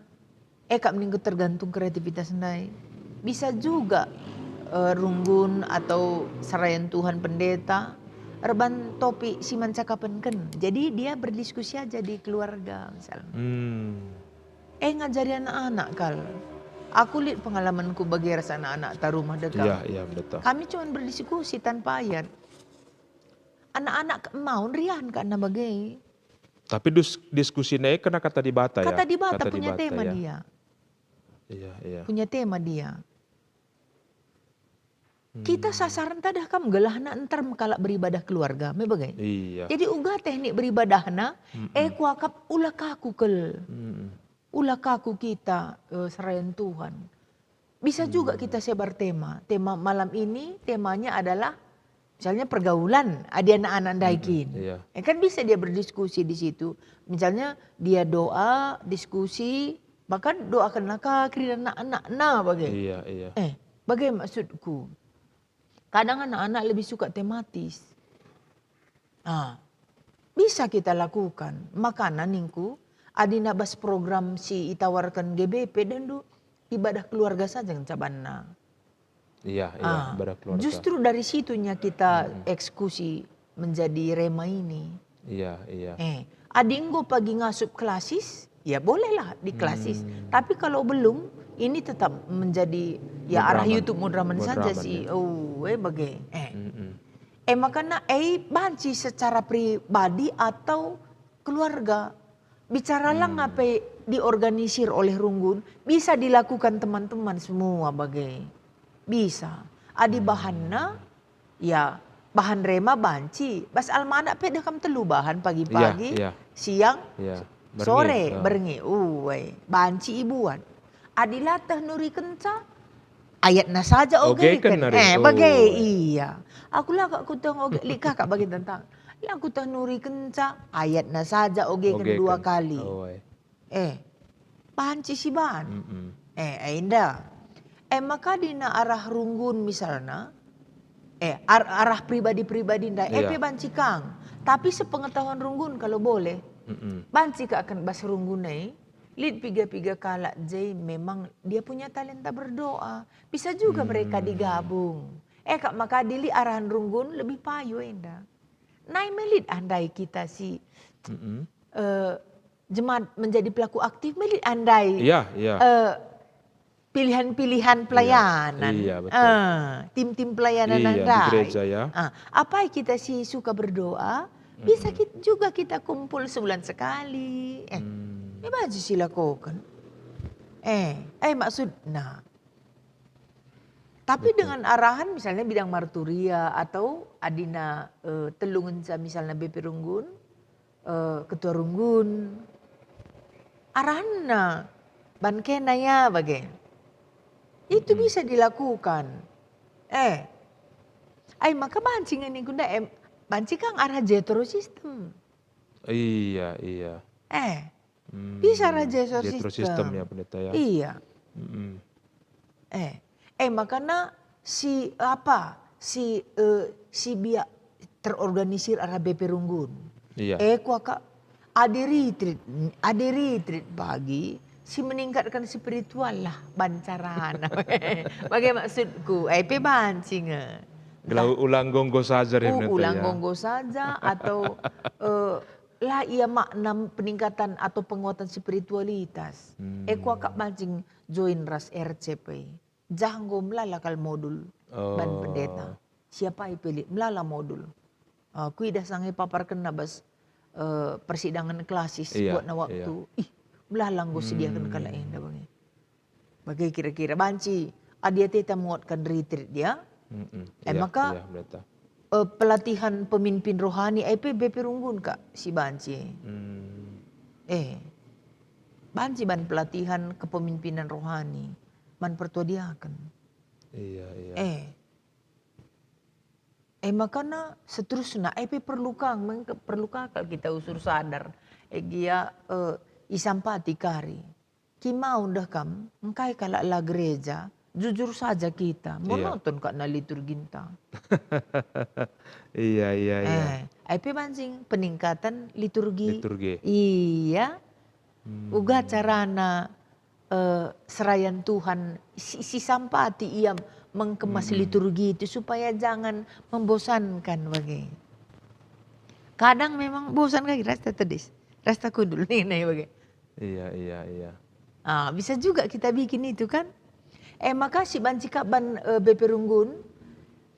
eh, kap ningku tergantung kreativitas ndai. Bisa juga, eh, runggun atau serayan Tuhan pendeta erban topik si man cakapenken. Jadi dia berdiskusi aja di keluarga misalnya. Hmm. Eh, ngajari anak-anak kal. Aku lit pengalamanku bage ras anak-anak ta rumah dekam. Iya, iya, betul. Kami cuman berdiskusi tanpa ayat. Anak-anak ke-, mau rian kak na bage. Tapi dus-, diskusi ne kena kata Dibata ya? Kata Dibata punya tema dia. Iya, iya. Punya tema dia. Kita sasaran tadah kam gelahna nterem kalak beribadah keluarga, me bage? Iya. Jadi uga teknik beribadahna, eh, kuakap ula kaku kel. Mm-mm. Ula kaku kita, eh, serayan Tuhan. Bisa juga kita sebar tema. Tema malam ini, temanya adalah misalnya pergaulan, adi anak-anak ndai kin. Iya. Eh, kan bisa dia berdiskusi di situ. Misalnya dia doa, diskusi, bahkan doakenna ka kerina anak-anakna bage. Iya, iya. Eh, bage maksudku. Kadang anak-anak lebih suka tematis. Ah, bisa kita lakukan. Makana ningku, adi na bas program si itawarken G B P dendu, ibadah keluarga saja ngenca banna. Iya, iya, ah, ibadah keluarga. Justru dari situnya kita eksekusi menjadi rema ini. Iya, iya. Eh, adi enggo pagi ngasup klasis, ya bolehlah di klasis. Hmm. Tapi kalau belum, ini tetap menjadi, ya, arah YouTube Mudraman saja sih. Oh, eh, bage. Eh. Mm-mm. Eh, makana, eh, banci secara pribadi atau keluarga. Bicara lang apa diorganisir oleh runggun, bisa dilakukan teman-teman semua bage. Bisa. Adi bahanna, ya, bahan rema banci. Bas almanak pe dah kam telu bahan, pagi-pagi, iya, iya, siang, iya, sore, berngi. Uwe, banci ibuat. Adi lateh nurikenca, ayatna saja ogeken. Ogeken nari. Eh, bage, iya. Aku la kak kuteh oge, lit kakak bage tentang. La kuteh nurikenca, ayatna saja ogeken dua kali. Uwe. Eh, banci si ban. Mm-mm. Eh, enda. Eh, maka dina arah runggun misalna, eh, ar-, arah pribadi-pribadi ndai, eh, pe banci kang. Tapi sepengetahuan runggun kalau boleh, banci kak akan bas runggun e, lit piga-piga kalak je memang dia punya talenta berdoa. Bisa juga mereka digabung. Eh, kak, maka dili arahan runggun lebih payo enda. Nai melit andai kita si, eh, jemaat menjadi pelaku aktif, melit andai, iya, iya, eh, pilihan-pilihan pelayanan. Iya, betul. Eh, tim-tim pelayanan andai. Iya, di gereja, ya. Ah, apai kita si suka berdoa, bisa kit-, juga kita kumpul sebulan sekali. Eh, me banci si lakoken. Eh, eh, maksud, nah. Tapi dengan arahan misalnya bidang marturia atau adina, eh, telu ngenca misalnya B P Runggun, eh, ketua runggun, arahanna ban kena ya bage. Itu bisa dilakukan. Eh, ai maka banci nge ningku nda, em, banci kang arah Jethro system. Iya, iya. Eh, bisa arah Jethro system ya, Pendeta, ya. Iya. Eh, eh, makana si, apa, si, eh, si biak terorganisir arah B P Runggun. Iya. Eh, kuakap, adi retreat, adi retreat pagi, si meningkatkan spiritual lah, bancarana. Bage maksudku, eh, pe banci nge. Gelah ulang gonggo saja deh, Pendeta, ulang gonggo saja, atau, eh, la ia makna peningkatan atau penguatan spiritualitas. Eh, kuakap banci join ras R C P. Jah enggo melala kal modul ban pendeta. Siapa ipelit melala modul. Ah, kuidah sange paparkenna bas, eh, persidangan klasis buatna waktu. Ih, melala enggo sediaken kalak enda bage. Bage kira-kira banci, adi ateta menguatkan retreat dia. Eh, maka, eh, pelatihan pemimpin rohani, eh, pe B P Runggun kak si banci. Eh, banci ban pelatihan kepemimpinan rohani, man pertua diaken. Iya, iya. Eh. Eh, makana seterusna, eh, pe perlu kang, mengke-, perlu kakal kita usur sadar. Eh, gia, eh, isampati kari. Kimau ndah kam, engkai kalak la gereja, jujur saja kita, iya, monoton kak na liturginta. Iya, iya, iya. Eh, ai pe banci peningkatan liturgi. Liturgi. Iya. Hmm. Uga carana, eh, serayan Tuhan si, si sampati ia mengkemas, mm-mm, liturgi itu supaya jangan membosankan bage. Kadang memang bosan kak, rasa tedis, rasa kudul nih, nih bage. Iya, iya, iya. Ah, bisa juga kita bikin itu kan. Eh, makasih banci kak ban, eh, B P Runggun,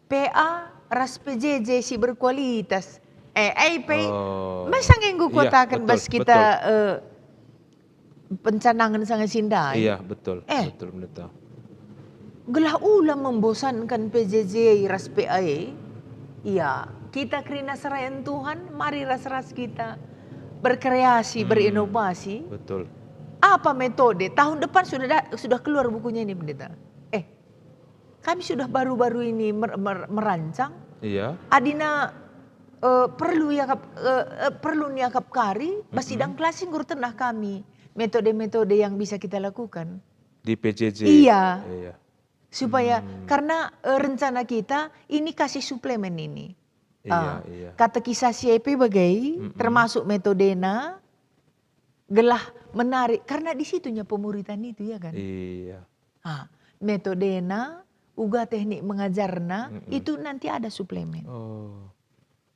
P A ras P J J si berkualitas. Eh, eh, pe, oh, masa nge enggo iya, kuataken betul, bas kita, betul, eh, pencanangen sanga si ndai. Iya, betul, eh, betul, betul. Gelah ula membosankan P J J ras P A E. Iya, kita kerina serayan Tuhan, mari ras-ras kita berkreasi, hmm, berinovasi. Betul. Apa metode? Tahun depan sudah da-, sudah keluar bukunya ini, Pendeta. Eh, kami sudah baru-baru ini mer-, mer-, merancang. Iya. Adina, eh, perlu iakap, eh, eh, perlu niakap kari, bas, mm-mm, sidang klasik enggo ertenah kami metode-metode yang bisa kita lakukan. Di P J J. Iya. Iya. Supaya, hmm, karena, eh, rencana kita ini kasih suplemen ini. Iya, ah, iya. Katekisasi e pe bage, mm-mm, termasuk metodena, gelah menarik, karena di situnya pemuritan itu, ya kan? Iya. Ah, metodena, uga teknik mengajarna, mm-mm, itu nanti ada suplemen. Oh.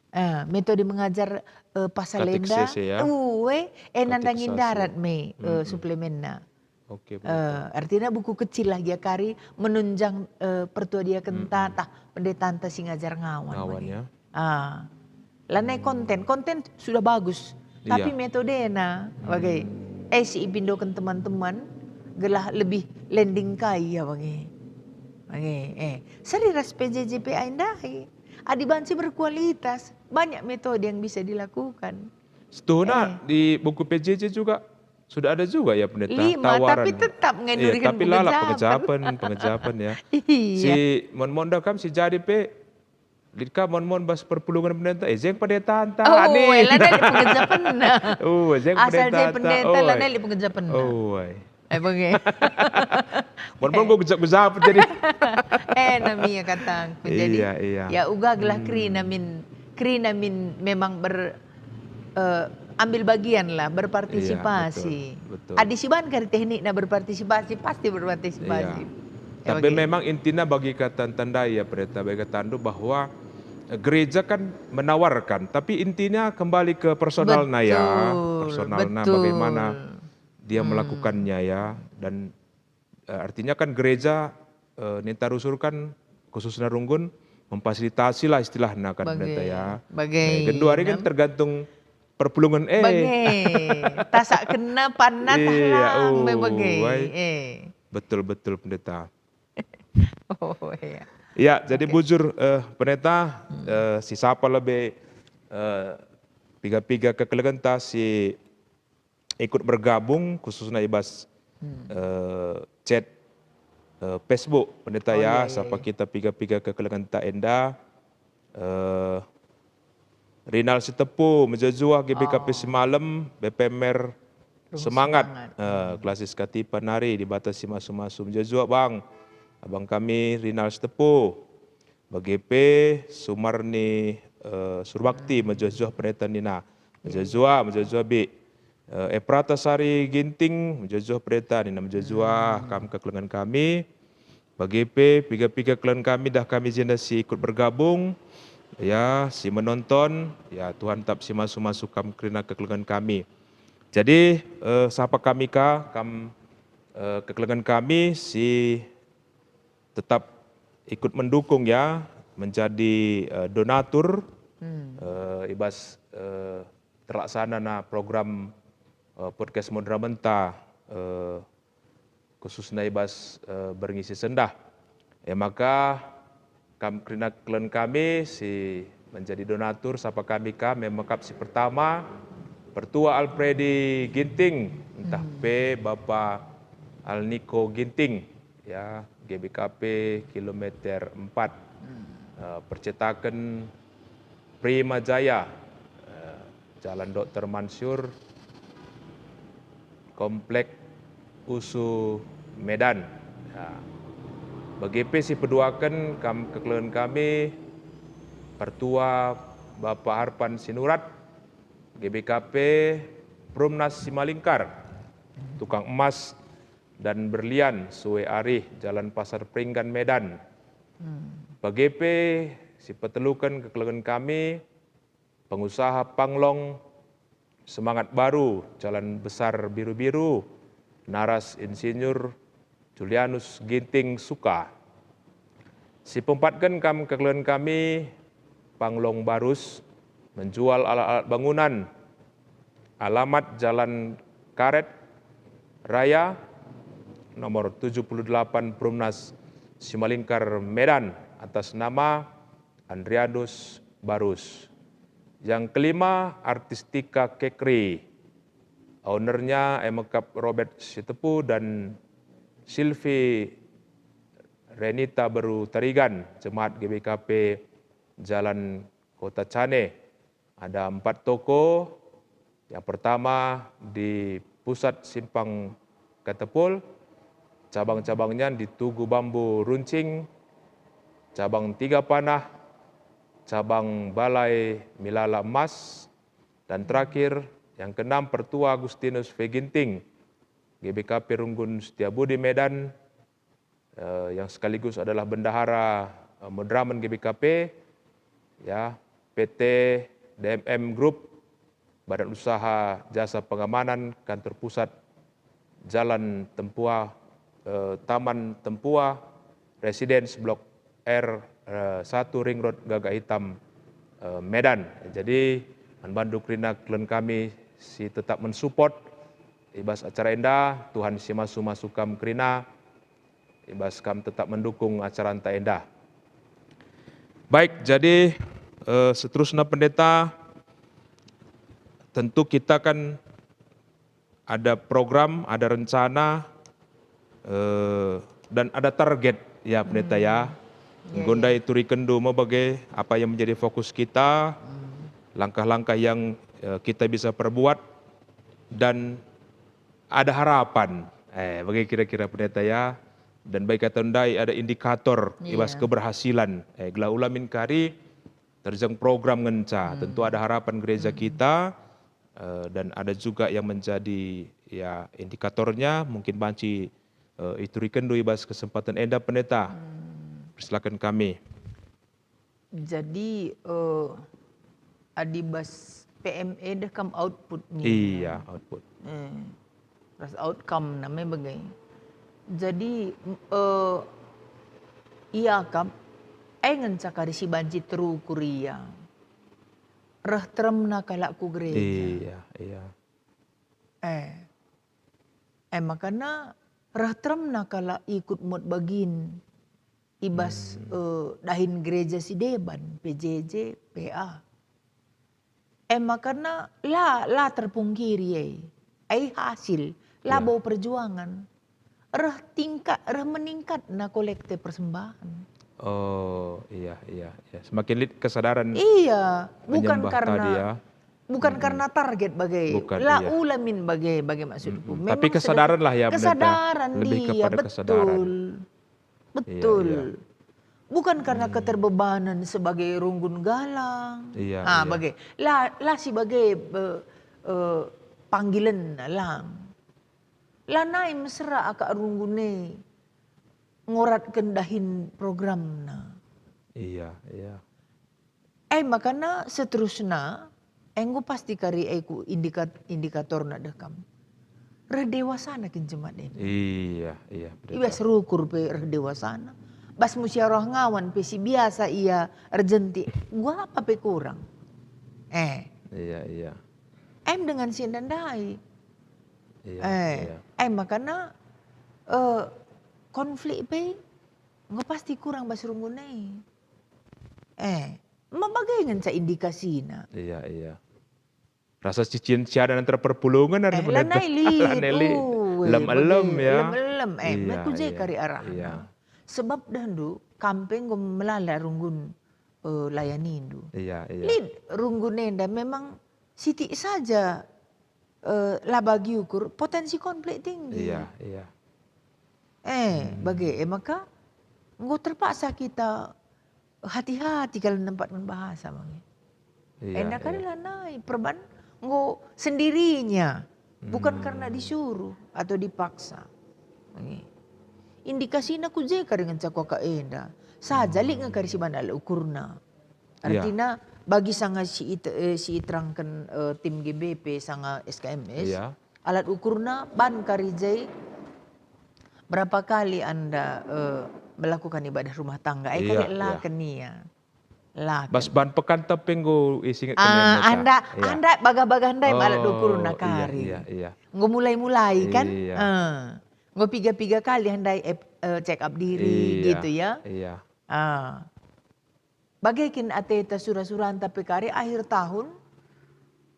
Eh, metode mengajar, eh, pasal enda, katekisasi, ya. Ue, eh, nandangi, katekisasi, darat me, eh, mm-mm, suplemenna. Oke, eh, betul. Artinya buku kecil lah gia kari menunjang, eh, pertua diakenta, mm-mm, tah pendetanta si ngajar ngawan, ngawan, bage, ya. Ah. Lanai, hmm, konten, konten sudah bagus, iya, tapi metodena, bage, hmm, eh, si ipindoken teman-teman gelah lebih landing kai, ya, bage. Bage, eh. Seri ras P J J P A ndai. Adi banci berkualitas, banyak metode yang bisa dilakukan. Setuhuna, eh, di buku P J J juga sudah ada juga, ya, Pendeta, lima, tawaran. Tapi tetap nge, iya, nuriken tapi lalap pengejapen. Pengejapen, pengejapen, ya. Iya. Si mon-mon da kam si jadi pe, lit ka mon-mon bas perpulungen pendeta, eh, jeng pendetanta, oh, ani, eh, lanai lit pengejapenna. Oh, jeng asal jadi pendetanta, pendeta, oh, lanai lit pengejapenna. Oh, ai. Eh, bage. Mon-mon enggo gejap-gejap jadi. Eh, nami ya katangku. Jadi, iya, iya, ya uga gelah, hmm, kerina min, kerina min memang ber-, eh, ambil bagian lah, berpartisipasi. Iya, betul, betul. Adi siban kari teknikna berpartisipasi, pasti berpartisipasi. Iya. Ya, tapi bage, memang intina bagi kata tandai ya, Pendeta, bagi katandu bahwa, eh, gereja kan menawarkan, tapi intina kembali ke personalna ya. Betul, personalna betul, bagaimana dia, hmm, melakukannya ya, dan, eh, artinya kan gereja, eh, ninta rusur kan khususna Runggun memfasilitasi lah istilahna kan, bage, Pendeta ya. Bage, eh, genduari kan, nam, tergantung perpulungen, eh. Bage. Tasak kena panna, iya, talang, oh, bage, ai, eh. Betul, betul, Pendeta. Oh, iya. Ya, jadi, oke, bujur, eh, Pendeta, hmm, eh, si sapa lebe, eh, piga-piga kekelengenta si ikut bergabung, khususna i bas, hmm, eh, chat, eh, Facebook, Pendeta, oh, ya, iya, iya, sapa, iya, kita piga-piga kekelengenta enda, eh, Rinal Sitepu, mejuah-juah, G B K P, oh, Simalem, B P M R, Ruh Semangat, Semangat, eh, hmm, Klasis Katipa nari, Dibata si masu-masu, mejuah-juah, Bang. Abang kami Rinal Sitepu. Bage pe Sumarni, eh, Surbakti, hmm, mejuah-juah pendeta nina. Iya. Mejuah-juah, mejuah-juah, Bik. Eh, Eprata Sari Ginting, mejuah-juah pendeta nina, mejuah-juah, hmm, kam kekelengen kami. Bage pe piga-piga kekelengen kami, dah kami jenda si ikut bergabung, ya, si menonton, ya, Tuhan tetap si masu-masu kam kerina kekelengen kami. Jadi, eh, sapa kami ka, kam, eh, kekelengen kami si tetap ikut mendukung ya, menjadi, eh, donatur, hmm, eh, i bas, eh, terlaksanana program, eh, podcast Modern Menta, eh, khususna i bas, eh, berngi si sendah. E maka, kam kerina kekelengen kami si menjadi donatur, sapa kami kam, e maka si pertama, Pertua Alfredi Ginting, ntah, hmm, pe Bapa Alniko Ginting. Ya, G B K P kilometer empat, hmm, eh, percetaken Prima Jaya, eh, Jalan Doktor Mansur, Komplek Pusu Medan. Ya. Bage pe sipeduaken kam kekelengen kami, Pertua Bapa Harpan Sinurat, G B K P, Perumnas Simalingkar, tukang emas dan berlian sue arih, Jalan Pasar Peringgan, Medan. Hmm. Bage pe sipeteluken kekelengen kami, pengusaha Panglong Semangat Baru, Jalan Besar Biru-Biru, naras Insinyur Julianus Ginting Suka. Sipeempatken kam kekelengen kami, Panglong Barus, menjual alat-alat bangunan, alamat Jalan Karet Raya, nomor tujuh puluh delapan, Perumnas Simalingkar, Medan, atas nama Andrianus Barus. Yang kelima, Artistika Kekri. Ownernya e me kap Robert Sitepu dan Silvi Renita Beru Tarigan, Jemaat G B K P Jalan Kota Cane. Ada empat toko. Yang pertama di Pusat Simpang Ketepul, cabang-cabangnya di Tugu Bambu Runcing, cabang Tiga Panah, cabang Balai Milala Emas, dan terakhir, yang keenam, Pertua Agustinus V Ginting, G B K P Runggun Setiabudi, Medan, eh, yang sekaligus adalah bendahara, eh, Moderamen G B K P, ya, P T D M M Group, Badan Usaha Jasa Pengamanan, kantor pusat Jalan Tempua, eh, Taman Tempua, Residence Blok R, eh, satu Ring Road, Gagak Hitam, eh, Medan. Jadi, man bandu kerina kekelengen kami si tetap mensupport i bas acara enda, Tuhan si masu-masu kam kerina, i bas kam tetap mendukung acaranta enda. Baik, jadi, eh, seterusnya, Pendeta, tentu kita kan ada program, ada rencana, eh, dan ada target, ya, Pendeta, ya. Hmm. Ya, enggo ya. Ndai iturikenndu me bage apa yang menjadi fokus kita, hmm, langkah-langkah yang, eh, kita bisa perbuat, dan ada harapan. Eh, bage kira-kira, Pendeta, ya. Dan bage kata ndai ada indikator i bas, iya, keberhasilan. Eh, gelah ula min kari terjeng program ngenca. Hmm. Tentu ada harapan gereja, hmm, kita, eh, dan ada juga yang menjadi, ya, indikatornya, mungkin banci, eh, iturikenndu i bas kesempatan enda, Pendeta. Hmm. Persilakan kami. Jadi, eh, adi bas P M E deh kam output nih. Iya, output. Eh, ras outcome name bage. Jadi, m-, eh, ia kap, e ngenca kari si banci terukur ia. Reh teremna kalak ku gereja. Iya, iya. Eh. E makana reh teremna kalak ikut muat bagin i bas, hmm, eh, dahin gereja si deban, P J J, P A. E makana la, la terpungkiri e. E hasil, labo, ya, perjuangan. Reh tingkat, reh meningkatna kolekte persembahan. Oh, iya, iya, iya. Semakin lit kesadaran, iya, bukan menyembah karena tadi, ya. Bukan, mm-mm, karena target bage. Bukan, la, iya, ula min bage, bage maksudku. Mm-mm. Memang tapi kesadaran lah ya, Pendeta. Kesadaran. Lebih dia, kepada kesadaran. Betul. Iya, betul. Iya. Bukan karena, hmm, keterbebanan sebagai runggun galang. Iya, ah, iya. Bage. La, la si bage, eh, eh, panggilen lang. Lanai mesera aka runggun e ngoratken dahin programna. Iya, iya. E makana seterusna, enggo pasti kari e ku indikat-, indikatorna deh kam. Reh dewasana kin jemaat enda. Iya, iya, i bas betul. Rukur pe reh dewasana. Bas musyawarah ngawan pe si biasa ia erjentik, enggo apa pe kurang. Eh. Iya, iya. Em dengan si enda ndai. Iya, eh, iya. Em makana, eh, konflik pe enggo pasti kurang bas runggun e. Eh, ma bage ngenca indikasina. Iya, iya. Rasa cicin siadan antara perpulungen, eh, lanai lit. Lanai lit. Ue, lem-elem, bage, ya. Lem-elem, eh, iya, ku je, iya, kari arahna. Iya. Sebab dahndu, kam pe enggo melala runggun, eh, layanindu. Iya, iya. Lit runggun enda memang sitik saja eh, la bagi ukur, potensi konflik tinggi. Iya, iya. Eh, Hmm. bage, eh, maka enggo terpaksa kita hati-hati kalau menempatkan bahasa, bage. Iya, Enda kan iya. lanai, perban enggo sendirinya, bukan karena Hmm. disuruh atau dipaksa. Bage. Indikasina ku je kari ngenca kuakap enda. Saja lit nge kari si Hmm. banci alat ukurna. Iya. Artina bagi sanga si it-, eh, si iterangken, eh, tim G B P sanga S K M S, Iya. alat ukurna ban kari je berapa kali enda, eh, melakukan ibadah rumah tangga. Eh, Iya, kari iya. laken ia. Laken. Bas ban pekan tepe enggo isingetken Ah, neta. anda, Iya. anda bagah-bagah ndai alat ukurna Oh, iya, kari. Iya, iya. Enggo mulai-mulai kan? Iya. Eh. Enggo piga-piga kali handai ep-, eh, check up diri Iya. Gitu ya. Iya. Ah. Bage kin ateta sura-suranta pe kari akhir tahun?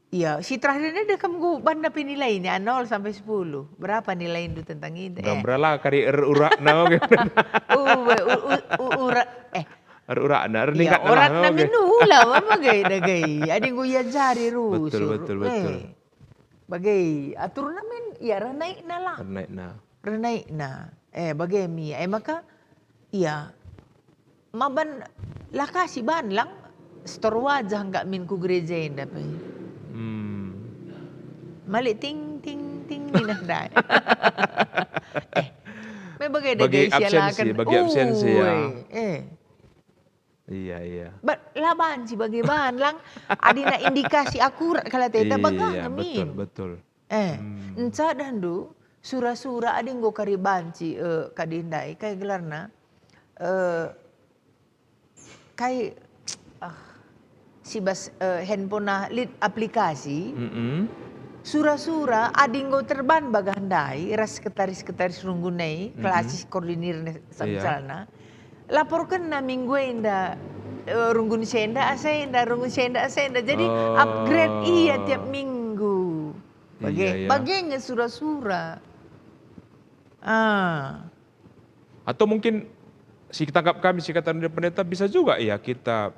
Iya, si terakhir ini deh kamu banda pe nilai ini, ah, nol sampai sepuluh. Berapa nilaindu tentang ini? Eh. Berapa kari er urakna oke. Uwe, u, u, u, ura, eh. Er urakna, er Iya, ningkatna lah, oratna oke. Min ula, apa bage dagai. Adi enggo iajari rusur. Betul, betul, betul. Eh. Bage, aturna min, ya, renaikna lah. Renaikna. Renaikna. Eh, bage mi. Eh, maka, iya. Maban lakasi ban lang setor wajah enggak min ku gereja enda pe. Hmm. Malik ting, ting, ting, ninah ndai. Eh, me bage Bagi dagai absensi, sialaken. bagi absensi, ya. Uwe, eh. Iya, iya. Ba, la banci bage ban lang. Adina indikasi akurat kala teta bagah Iya, nge betul, min. Betul. Eh, Hmm. enca dahndu sura-sura adi enggo kari banci, eh, kadi ndai, kai gelarna? Eh, kai, ah, si bas, eh, handphone ah lit aplikasi. Mm-mm. Sura-sura adi enggo terban bagah ndai ras sekretaris-sekretaris runggun e, Mm-mm. Klasis koordinir ne Iya. misalna, laporkenna minggu enda, eh, runggun si enda asa enda, runggun si enda asa enda. Jadi upgrade ia tiap Oh. minggu. Bage, Iya, iya. Bage nge sura-sura. Ah. Atau mungkin si tangkap kami, si kata pendeta, bisa juga ya kita,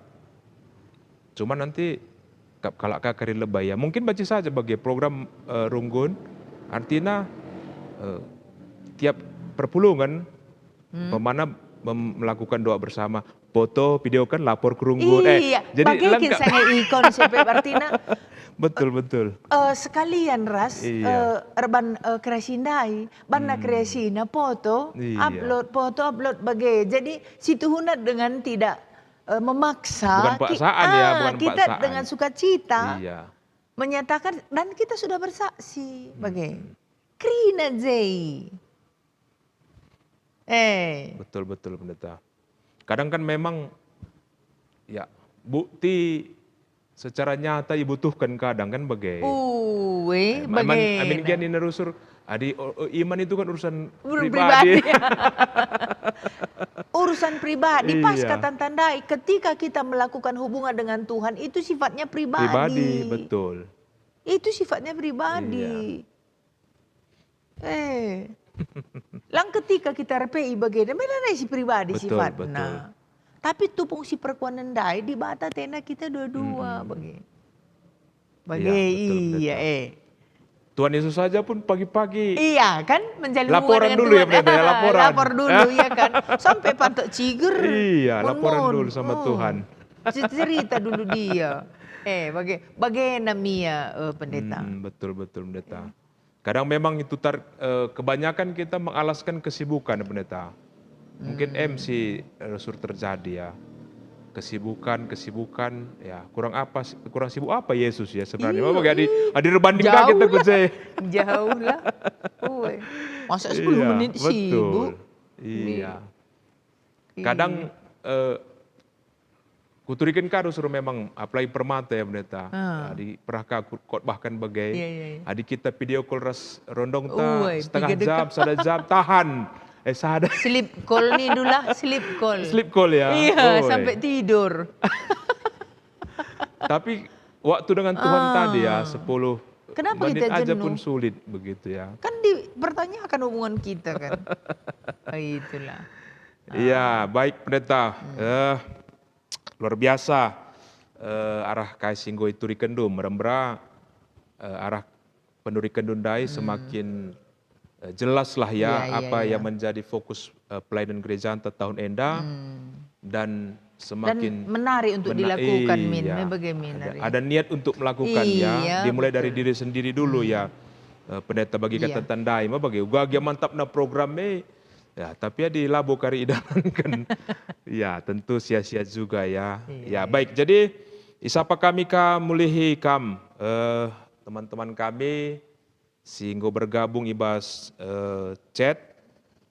cuma nanti kap-, kalak ka kari leba ya. Mungkin banci saja bage program, eh, runggun, artina, eh, tiap perpulungen, Hmm. umpamana mem-, melakukan doa bersama, foto, video kan lapor ke runggun. Eh, Iya, jadi bage kin lengkap. sanga ikon sepe artina, Betul, betul. eh, sekalian ras, Iya. eh, erban, eh, kreasi ndai, banna Hmm. kreasina foto, Iya. upload, foto, upload bage. Jadi situhuna dengan tidak, eh, memaksa, Bukan ki-, paksaan ya, ah, bukan kita paksaan. Dengan sukacita Iya. Menyatakan dan kita sudah bersaksi. Bage. Mm-mm. Kerina je. Eh. Betul, betul, Pendeta. Kadang kan memang, ya, bukti secara nyata ibutuhkan kadang kan bage. Uwe, Eh, ma-, man, amin bagena. Gia nina rusur, adi, o, o, iman itu kan urusan Ur-, pribadi. pribadi. Urusan pribadi, pas Iya. Kata tandai, ketika kita melakukan hubungan dengan Tuhan, itu sifatnya pribadi. Pribadi, betul. Itu sifatnya pribadi. Iya. Eh. Lang ketika kita R P I bagena, mela nai si pribadi Betul, sifatna. Betul. Tapi tupung si perkuan ndai, Dibata tena kita dua-dua, Mm-mm. bage. Bage, Iya, betul, iya, Pendeta. Eh. Tuhan Yesus saja pun pagi-pagi Iya, kan? Menjalin laporan hubungan dengan dulu Tuhan. Ya, Pendeta, ya, laporan. Lapor dulu, ya kan? Sampai pantok ciger. Iya, Mun, laporan mun. Dulu sama Hmm. Tuhan. Cerita dulu dia. Eh, bage, bagena mia, eh, Pendeta. Mm-mm, betul, betul, Pendeta. Kadang memang itu tar-, eh, kebanyakan kita mengalaskan kesibukan, Pendeta. Mungkin Hmm. M C, eh, sur terjadi ya. Kesibukan, kesibukan, ya, kurang apa si-, kurang sibuk apa Yesus ya sebenarnya? Iya, Apa gak di, ih, ada dibandingkan jauh kita ku lah. je? Jauh lah. Uwe. Masa sepuluh Iya, menit sibuk? Betul. Iya. Iya. Kadang, eh, kuturiken ka rusur memang, apalagi permata ya, Pendeta. Ah. Adi pernah ka ku-, khotbahkan bage. Iya, iya, iya. Adi kita video call ras rondong ta Uwe, setengah piga deka. Jam, sada jam, tahan. Eh, sada. Sleep call ni dulu lah, sleep call. Sleep call ya? Iya, Oi. Sampai tidur. Tapi waktu dengan Tuhan Ah. Tadi ya, sepuluh Kenapa menit kita aja jenuh? Pun sulit begitu ya. Kan dipertanyakan hubungan kita kan. Ah, itulah. Iya, baik Pendeta. Hmm. Eh, luar biasa, eh, arah kai si enggo iturikenndu, merembera, eh, arah penurikenndu ndai, hmm, semakin, eh, jelaslah ya, iya, iya, apa, iya, yang menjadi fokus, eh, pelayanan gerejanta tahun enda, hmm, dan semakin menarik untuk mena-, dilakukan, Min, iya, me bage, Min, ada, ari, ada niat untuk melakukan, ya, iya, dimulai dari, betul, diri sendiri dulu, hmm, ya. Eh, pendeta bagi, iya, kata tandai, me bage, uga gia mantapna program e, ya, tapi adi labo kari idalanken, ya, tentu sia-sia juga, ya. Iya, ya, iya, baik, jadi isapa kami ka mulihi kam, eh, teman-teman kami si enggo bergabung i bas, eh, chat,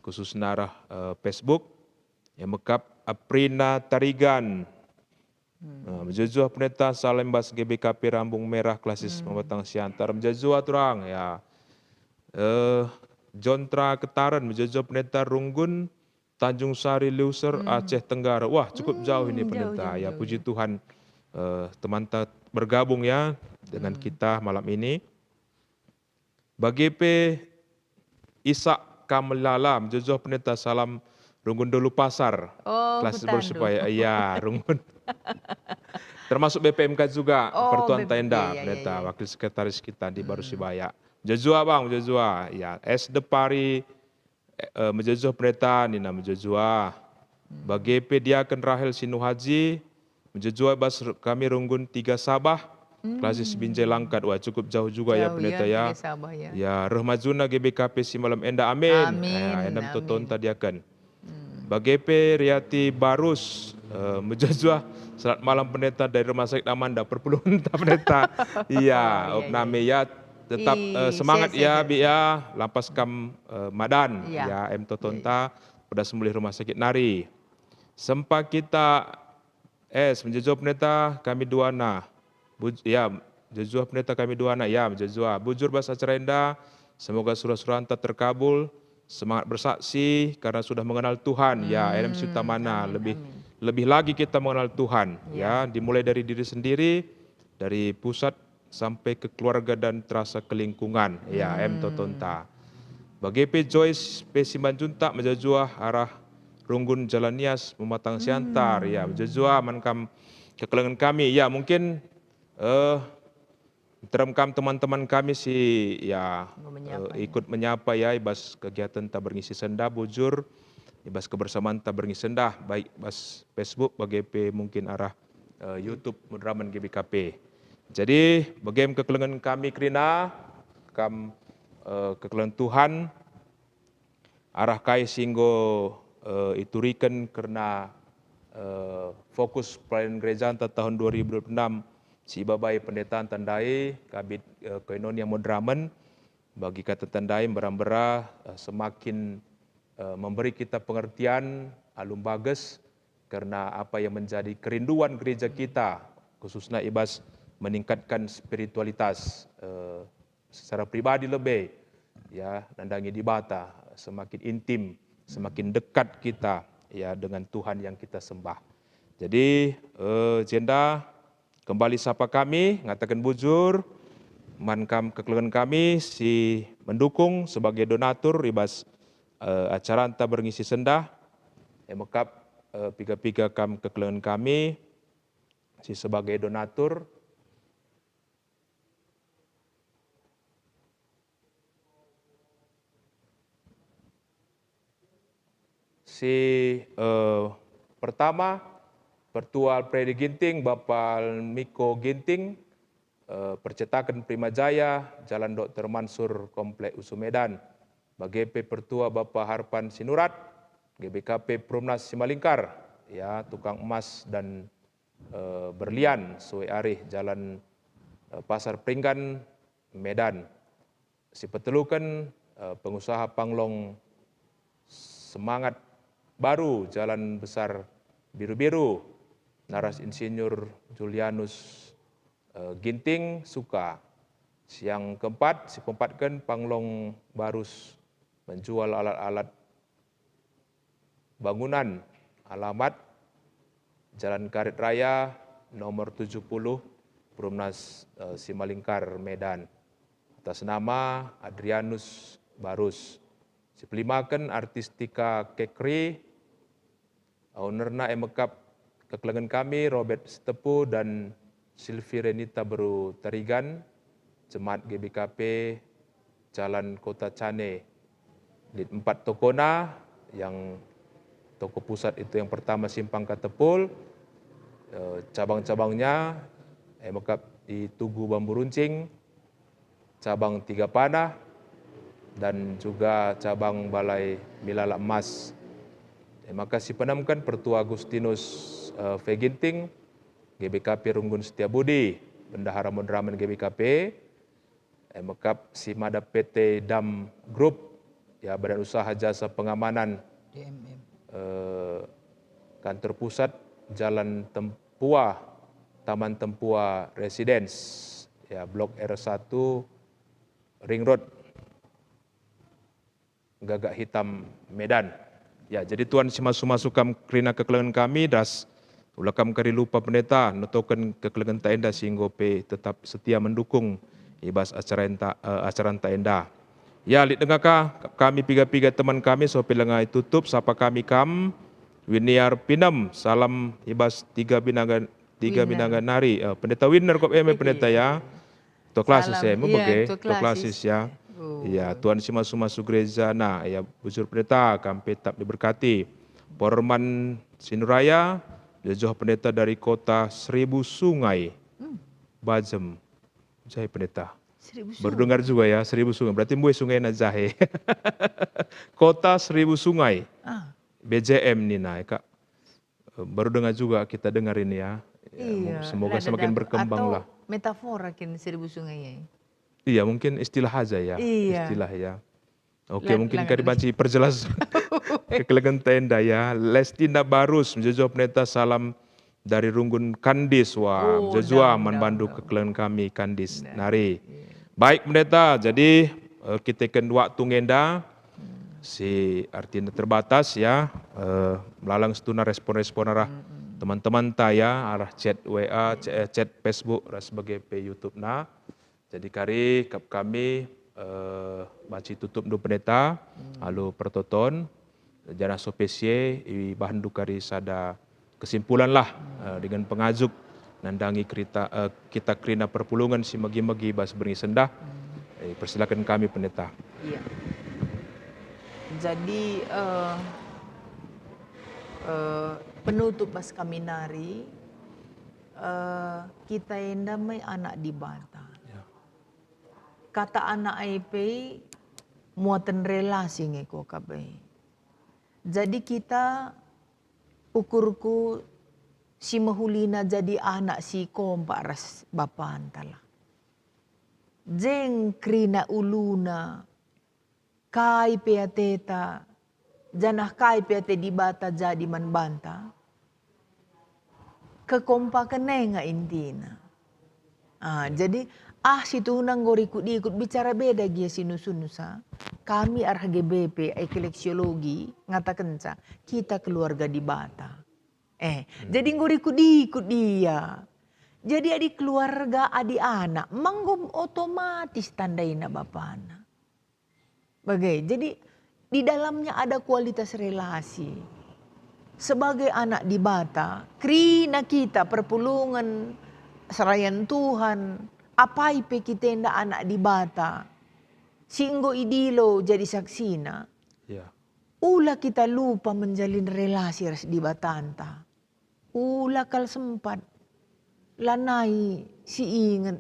khususna arah, eh, Facebook, ya, mekap Aprina Tarigan. Hmm. Nah, mejuah-juah pendeta salam bas G B K P Rambung Merah Klasis, hmm, Pematang Siantar. Mejuah-juah turang, ya. Eh, Jontra Ketaren, mejuah-juah pendeta Runggun, Tanjung Sari, Liuser, hmm, Aceh Tenggara. Wah, cukup, hmm, jauh ini, jauh, pendeta. Jauh, ya, jauh, puji, jauh, Tuhan, eh, temanta bergabung ya dengan, hmm, kita malam ini. Bage pe Isak Kamelala, mejuah-juah pendeta salam Runggun Dolu Pasar. Oh, Klasis Hutandu. Bersupaya, iya, Runggun. Termasuk B P M K juga, oh, Pertuan B P M K, Tenda, iya, iya, pendeta, iya, wakil sekretaris kita di Baru, hmm, Sibaya. Mejuah-juah, Bang, mejuah-juah. Ya, S Depari, eh, eh, mejuah-juah pendeta, nina mejuah-juah. Hmm. Bage pe Diaken Rahel Sinuhaji, mejuah-juah bas r-, kami Runggun Tiga Sabah, hmm, Klasis Binjai Langkat. Wah, cukup jauh juga ya, jauh, pendeta, ya, ya. Tiga Sabah, ya. Ya, reh majuna G B K P si malam enda. Amin. Amin, eh, enda amin. Totonta Diaken. Hmm. Bage pe Riati Barus, eh, mejuah-juah, selamat malam pendeta dari Rumah Sakit Amanda, perpulungenta pendeta. Iya, oh, iya, iya, opname, iya, ya. Tetap, eh, semangat, sia-sia, ya, sia-sia. Bi, ya, lampas kam, eh, madan, iya, ya, em totonta, pedas mulih rumah sakit nari. Sempa kita, eh, mejuah-juah pendeta kami duana. Buj-, ya, mejuah-juah pendeta kami duana, ya, mejuah-juah. Bujur bas acara enda, semoga sura-suranta terkabul, semangat bersaksi karena sudah mengenal Tuhan, ya, hmm, em si utamana, amin, lebih, amin, lebih lagi kita mengenal Tuhan, ya, ya, dimulai dari diri sendiri, dari pusat sampai ke keluarga dan terasa ke lingkungan. Ya, em totonta. Bage pe Joyce pe Simanjuntak mejuah-juah arah Runggun Jalan Nias, Pematang Siantar. Hmm. Ya, mejuah-juah man kam kekelengen kami. Ya, mungkin, eh, nterem kam teman-teman kami si, ya, enggo menyapa, eh, ya, ikut menyapa, ya, i bas kegiatenta berngi si sendah, bujur, i bas kebersamanta berngi sendah, baik bas Facebook, bage pe mungkin arah, eh, YouTube Moderamen G B K P. Jadi, bage me kekelengen kami kerina, kam, eh, kekelengen Tuhan, arah kai si enggo, eh, ituriken kerna, eh, fokus pelayanan gerejanta tahun dua ribu dua puluh enam si ibabai pendetanta ndai, Kabid, eh, Koinonia Moderamen, bagi katanta ndai mbera-mbera, eh, semakin, eh, memberi kita pengertian alu mbages kerna apa yang menjadi kerinduan gereja kita, khususna i bas meningkatkan spiritualitas, eh, secara pribadi lebe, ya, nandangi Dibata, semakin intim, semakin dekat kita, ya, dengan Tuhan yang kita sembah. Jadi, eh, jenda kembali sapa kami, ngataken bujur man kam kekelengen kami si mendukung sebagai donatur i bas, eh, acaranta berngi si sendah. E mekap, eh, piga-piga kam kekelengen kami si sebagai donatur. Si, eh, pertama, Pertua Alpredi Ginting, Bapa Miko Ginting, eh, percetaken Prima Jaya, Jalan Doktor Mansur, Komplek Usu Medan. Bage pe Pertua Bapa Harpan Sinurat, G B K P Perumnas Simalingkar, ya, tukang emas dan, eh, berlian, Sue Arih, Jalan, eh, Pasar Peringgan, Medan. Si peteluken, eh, pengusaha panglong Semangat Baru, Jalan Besar Biru-Biru, naras Insinyur Julianus, eh, Ginting, Suka. Siang keempat, si peempatken panglong Barus menjual alat-alat bangunan, alamat Jalan Karet Raya nomor tujuh puluh, Perumnas, eh, Simalingkar, Medan, atas nama Adrianus Barus. Sipelimaken Artistika Kekri, ownerna e mekap kekelengen kami, Robert Sitepu dan Silvi Renita Beru Tarigan. Jemaat G B K P, Jalan Kota Cane. Lit empat tokona, yang toko pusat itu yang pertama Simpang Katepul, eh, cabang-cabangnya, eh, mekap di Tugu Bambu Runcing, cabang Tiga Panah, dan juga cabang Balai Milala Emas. Eh, maka sipenemken Pertua Agustinus, eh, Veginting, G B K P Runggun Setiabudi, Bendahara Moderamen G B K P, eh, mekap si mada P T Dam Group, ya, Badan Usaha Jasa Pengamanan, D M M. Eh, kantor pusat Jalan Tempua, Taman Tempua Residence, ya, Blok R satu, Ring Road, Gagak Hitam, Medan. Ya, jadi tuan si masu-masu kam kerina kekelengen kami, das ula kam kari lupa Pendeta, notoken kekelengenta enda si enggo pe tetap setia mendukung i bas acara enta, eh, acaranta enda. Ya, lit denga ka kami piga-piga teman kami, so pe lenga itutup, sapa kami kam, Winiar Pinem, salam i bas tiga binanga, tiga Winer. Binanga nari, eh, Pendeta Winer kop eme Pendeta ya. Tua Klasis Salam. Ya, mebege, iya, Tua Tua Klasis. Klasis ya. Oh. Iya, tuan si masu-masu gereja, nah, ya, bujur Pendeta, kam pe tetap diberkati. Porman Sinuraya, jojoh Pendeta dari kota Seribu Sungai. Hmm. Bajem. Jahe Pendeta. Seribu Sungai. Baru dengar juga ya, Seribu Sungai. Berarti mbue sungena jahe. Kota Seribu Sungai. Ah. B J M nina, ya, Kak. Eh, baru dengar juga kita dengar ini ya. Ya, iya, semoga semakin berkembang lah. Atau metafora kin Seribu Sungai ya? Iya, mungkin istilah aja ya. Iya. Istilah ya. Oke, mungkin kari banci perjelas kekelengen enda ya. Lestina Barus, menjojoh Pendeta, salam dari Runggun Kandis. Wah, oh, menjojoh man bandu kekelengen kami Kandis nari. Iya. Baik, Pendeta, jadi, eh, kita ken waktu ngenda, si artina terbatas ya, eh, melaleng situhuna respon-respon arah teman-temanta ya, arah chat W A, c-, eh, chat Facebook, ras bage pe YouTube na. Jadi kari kap kami, eh, banci tutup ndu Pendeta, alu pertoton, janah so pe si e ibahan ndu kari sada kesimpulan lah, eh, dengan pengajuk nandangi kerita, eh, kita kerina perpulungen si megi-megi bas berngi sendah. Eh, persilakan kami, Pendeta. Iya. Jadi, eh, eh, penutup bas kami nari, eh, kita enda me anak Dibata. Ya. Kata anak e pe muaten relasi nge ko kabe. Jadi kita ukurku si mehulina jadi anak si kompak ras bapanta lah. Jeng kerina uluna, kai pe ateta, janah kai pe ate Dibata jadi man banta, kekompaken e nga intina. Ah, jadi, ah, situhuna enggo rikut-ikut bicara beda gia si nusunsa. Kami arah G B P, eklesiologi, ngatakenca, kita keluarga Dibata. Eh, jadi enggo rikut-ikut dia. Jadi adi keluarga, adi anak, menggo otomatis tandaina bapana. Bage, jadi di dalamnya ada kualitas relasi. Sebagai anak Dibata, kerina kita perpulungen, serayan Tuhan, apai pe kita enda anak Dibata, si enggo idilo jadi saksina. Ya. Ula kita lupa menjalin relasi ras Dibatanta. Ula kal sempat. Lanai si inget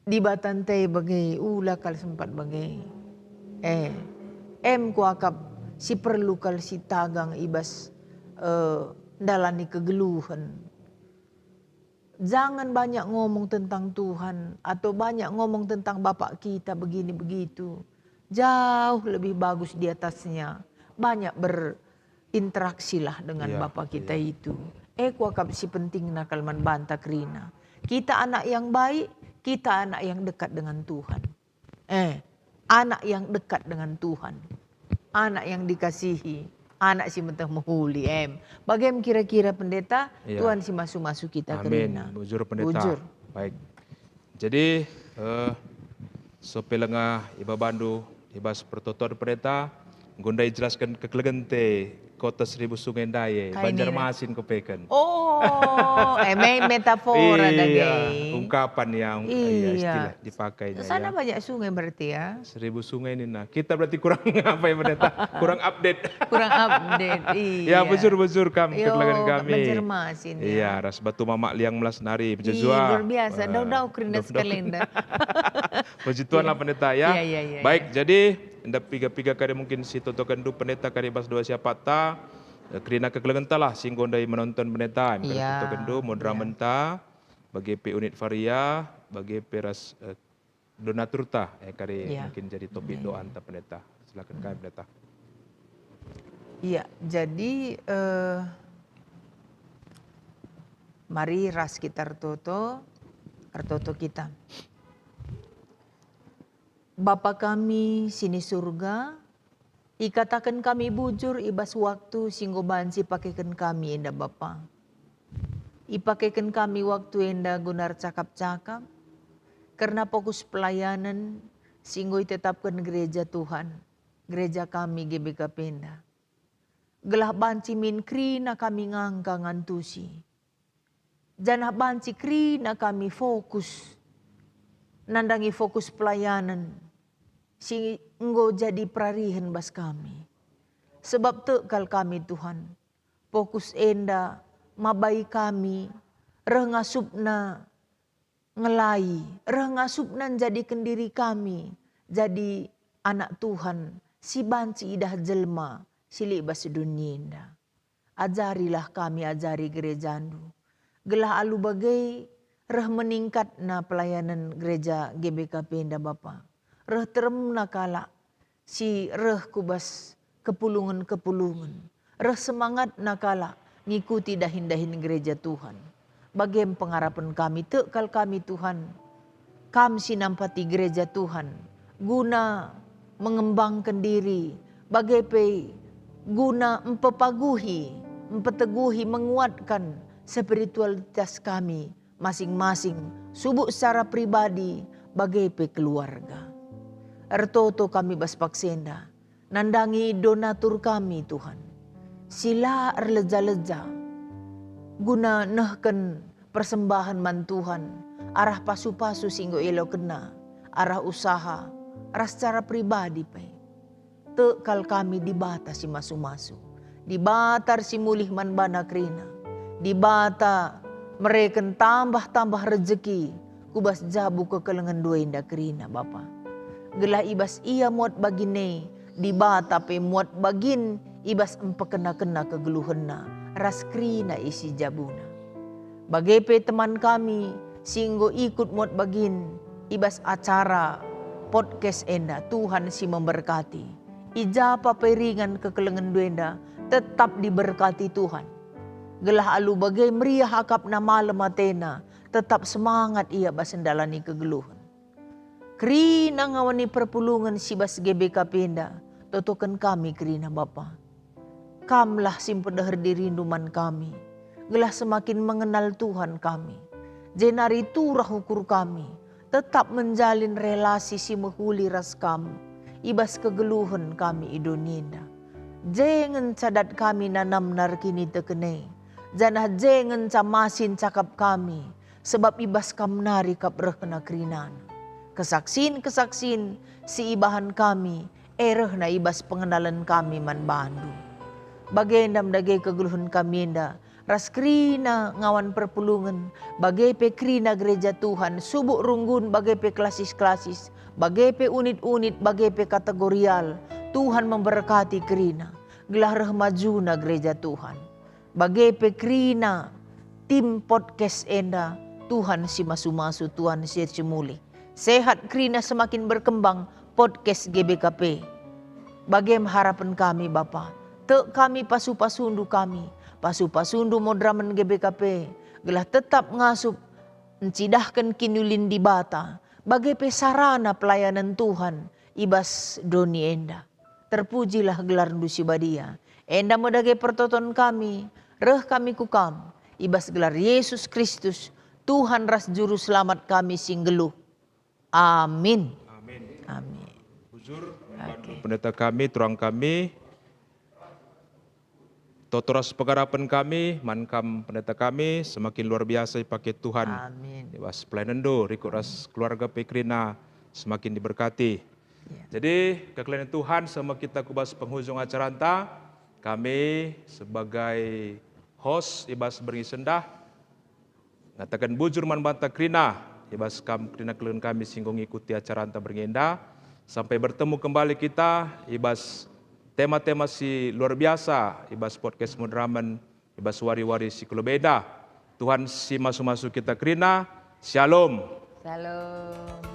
Dibatanta e bage, ula kal sempat bage. Eh, em kuakap si perlu kal si tagang i bas, eh, ndalani kegeluhen. Jangan banyak ngomong tentang Tuhan atau banyak ngomong tentang Bapak kita begini begitu. Jauh lebih bagus di atasnya. Banyak berinteraksilah dengan Bapa kita itu. Eh, kuakap si pentingna kal man banta kerina. Kita anak yang baik, kita anak yang dekat dengan Tuhan. Eh, anak yang dekat dengan Tuhan. Anak yang dikasihi, anak si meteh mehuli, em. Bagem kira-kira Pendeta, Tuhan si masu-masu kita kerina. Amin. Bujur, Pendeta. Bujur. Baik. Jadi, eh, so pe lenga ibabandu i bas pertoton Pendeta, enggo ndai jelasken kekelengen te kota seribu sungai ndai, Kai nina? Banjarmasin kupeken. Oh, eh, me-, metafora dage. Iya, ungkapan ya, ung-, iya, iya, istilah dipakainya, sana ya. Banyak sungai berarti ya? Seribu sungai nina. Kita berarti kurang apa ya, Pendeta? Kurang update. Kurang update, iya. Ya, bujur-bujur kam, yo, kekelengen kami. Banjarmasin, ya. Iya, ras Batu Mamak Liang Melas nari, Ih, pejejua. Luar biasa, eh, dau-dau kerina dau-dau. Sekali nda. Puji Tuhan lah, Pendeta, ya. Iya, iya, iya, iya. Baik, jadi enda piga-piga kari mungkin si totokenndu, Pendeta, kari bas dua siapata, eh, kerina kekelengenta lah si enggo ndai menonton, Pendeta, em kari, iya, totokenndu, moderator, iya, menta, bage pe unit varia, bage pe ras, eh, donaturta, eh, kari, iya, mungkin jadi topik, iya, iya, doanta, Pendeta. Silakan kami, Pendeta. Iya, jadi, eh, mari ras kita ertoto, ertoto kita. Bapa kami si ni Surga, ikataken kami bujur i bas waktu si enggo banci ipakeken kami enda, Bapa. Ipakeken kami waktu enda guna ercakap-cakap kerna fokus pelayanen si enggo itetapken gereja Tuhan, gereja kami G B K P enda. Gelah banci min kerina kami ngangka ngantusi. Janah banci kerina kami fokus nandangi fokus pelayanen si enggo jadi perarihen bas kami. Sebab tek kal kami, Tuhan, fokus enda mabai kami reh ngasupna ngelai, reh ngasupna njadiken diri kami jadi anak Tuhan si banci idah jelma si lit bas doni enda. Ajarilah kami ajari gerejaNdu, gelah alu bage reh meningkatna pelayanen gereja G B K P enda, Bapa. Reh teremna kalak si reh ku bas kepulungen-kepulungen, reh semangatna kalak ngikuti dahin-dahin gereja Tuhan. Bage me pengarapen kami, tek kal kami, Tuhan, Kam si nampati gereja Tuhan, guna mengembangken diri, bage pe guna mpepaguhi, mpeteguhi, menguatkan spiritualitas kami masing-masing, subuk secara pribadi, bage pe keluarga. Ertoto kami bas paksa enda, nandangi donatur kami, Tuhan, si la erleja-leja, guna nehken persembahen man Tuhan arah pasu-pasu si enggo ialokenna, arah usaha, ras secara pribadi pe. Tek kal kami Dibata si masu-masu, Dibata si mulih man bana kerina, Dibata mereken tambah-tambah rejeki ku bas jabu kekelengenNdu enda kerina, Bapa. Gelah i bas ia muat bagin e, Dibata pe muat bagin i bas mpekena-kena kegeluhenna ras kerina isi jabuna. Bage pe teman kami si enggo ikut muat bagin i bas acara podcast enda, Tuhan si memberkati. I ja pe ringan kekelengenNdu enda, tetap diberkati Tuhan. Gelah alu bage meriah akapna, malem atena, tetap semangat ia bas ndalani kegeluhen. Kerina ngawani perpulungen si bas G B K P enda, totoken kami kerina, Bapa. Kamlah si mpedeher diriNdu man kami, gelah semakin mengenal Tuhan kami, jenari turah ukur kami, tetap menjalin relasi si mehuli ras Kam i bas kegeluhen kami i doni enda. Je ngenca dat kami nanamna erkiniteken e, janah je ngenca masin cakap kami, sebab i bas Kam nari kap rehna kerinana. Kesaksin-kesaksin si ibahan kami, e rehna i bas pengenalen kami man baNdu. Bagenda me dage kegeluhen kami enda, ras kerina ngawan perpulungen, bage pe kerina gereja Tuhan, subuk runggun bage pe klasis-klasis, bage pe unit-unit, bage pe kategorial, Tuhan memberkati kerina, gelah reh majuna gereja Tuhan. Bage pe kerina tim podcast enda, Tuhan si masu-masu, Tuhan si cimulih. Sehat kerina semakin berkembang podcast G B K P. Bage me harapen kami, Bapa. Tek kami pasu-pasundu kami, pasu-pasundu moderamen G B K P, gelah tetap ngasup ncidahken kiniulin Dibata, bage pe sarana pelayanen Tuhan i bas doni enda. Terpujilah gelarNdu si badia. Enda me dage pertoton kami, reh kami ku Kam, i bas gelar Yesus Kristus, Tuhan ras Juru Selamat kami si nggeluh. Amin. Amin. Amin. Bujur, membantu, oke, pendeta kami, turang kami. toto ras pengarapen kami man Kam Pendeta kami, semakin luar biasa ipake Tuhan. Amin. I bas pelayanenndu, rikut ras keluarga pe kerina semakin diberkati. Ya. Jadi, kekelengen Tuhan, sama kita ku bas penghujung acaranta, kami sebagai host i bas berngi sendah, ngataken bujur man banta kerina, i bas kam kerina kekelengen kami si enggo ngikuti acaranta berngi enda, sampai bertemu kembali kita i bas tema-tema si luar biasa i bas podcast Moderamen, i bas wari-wari si kulebeda. Tuhan si masu-masu kita kerina. Shalom. Shalom.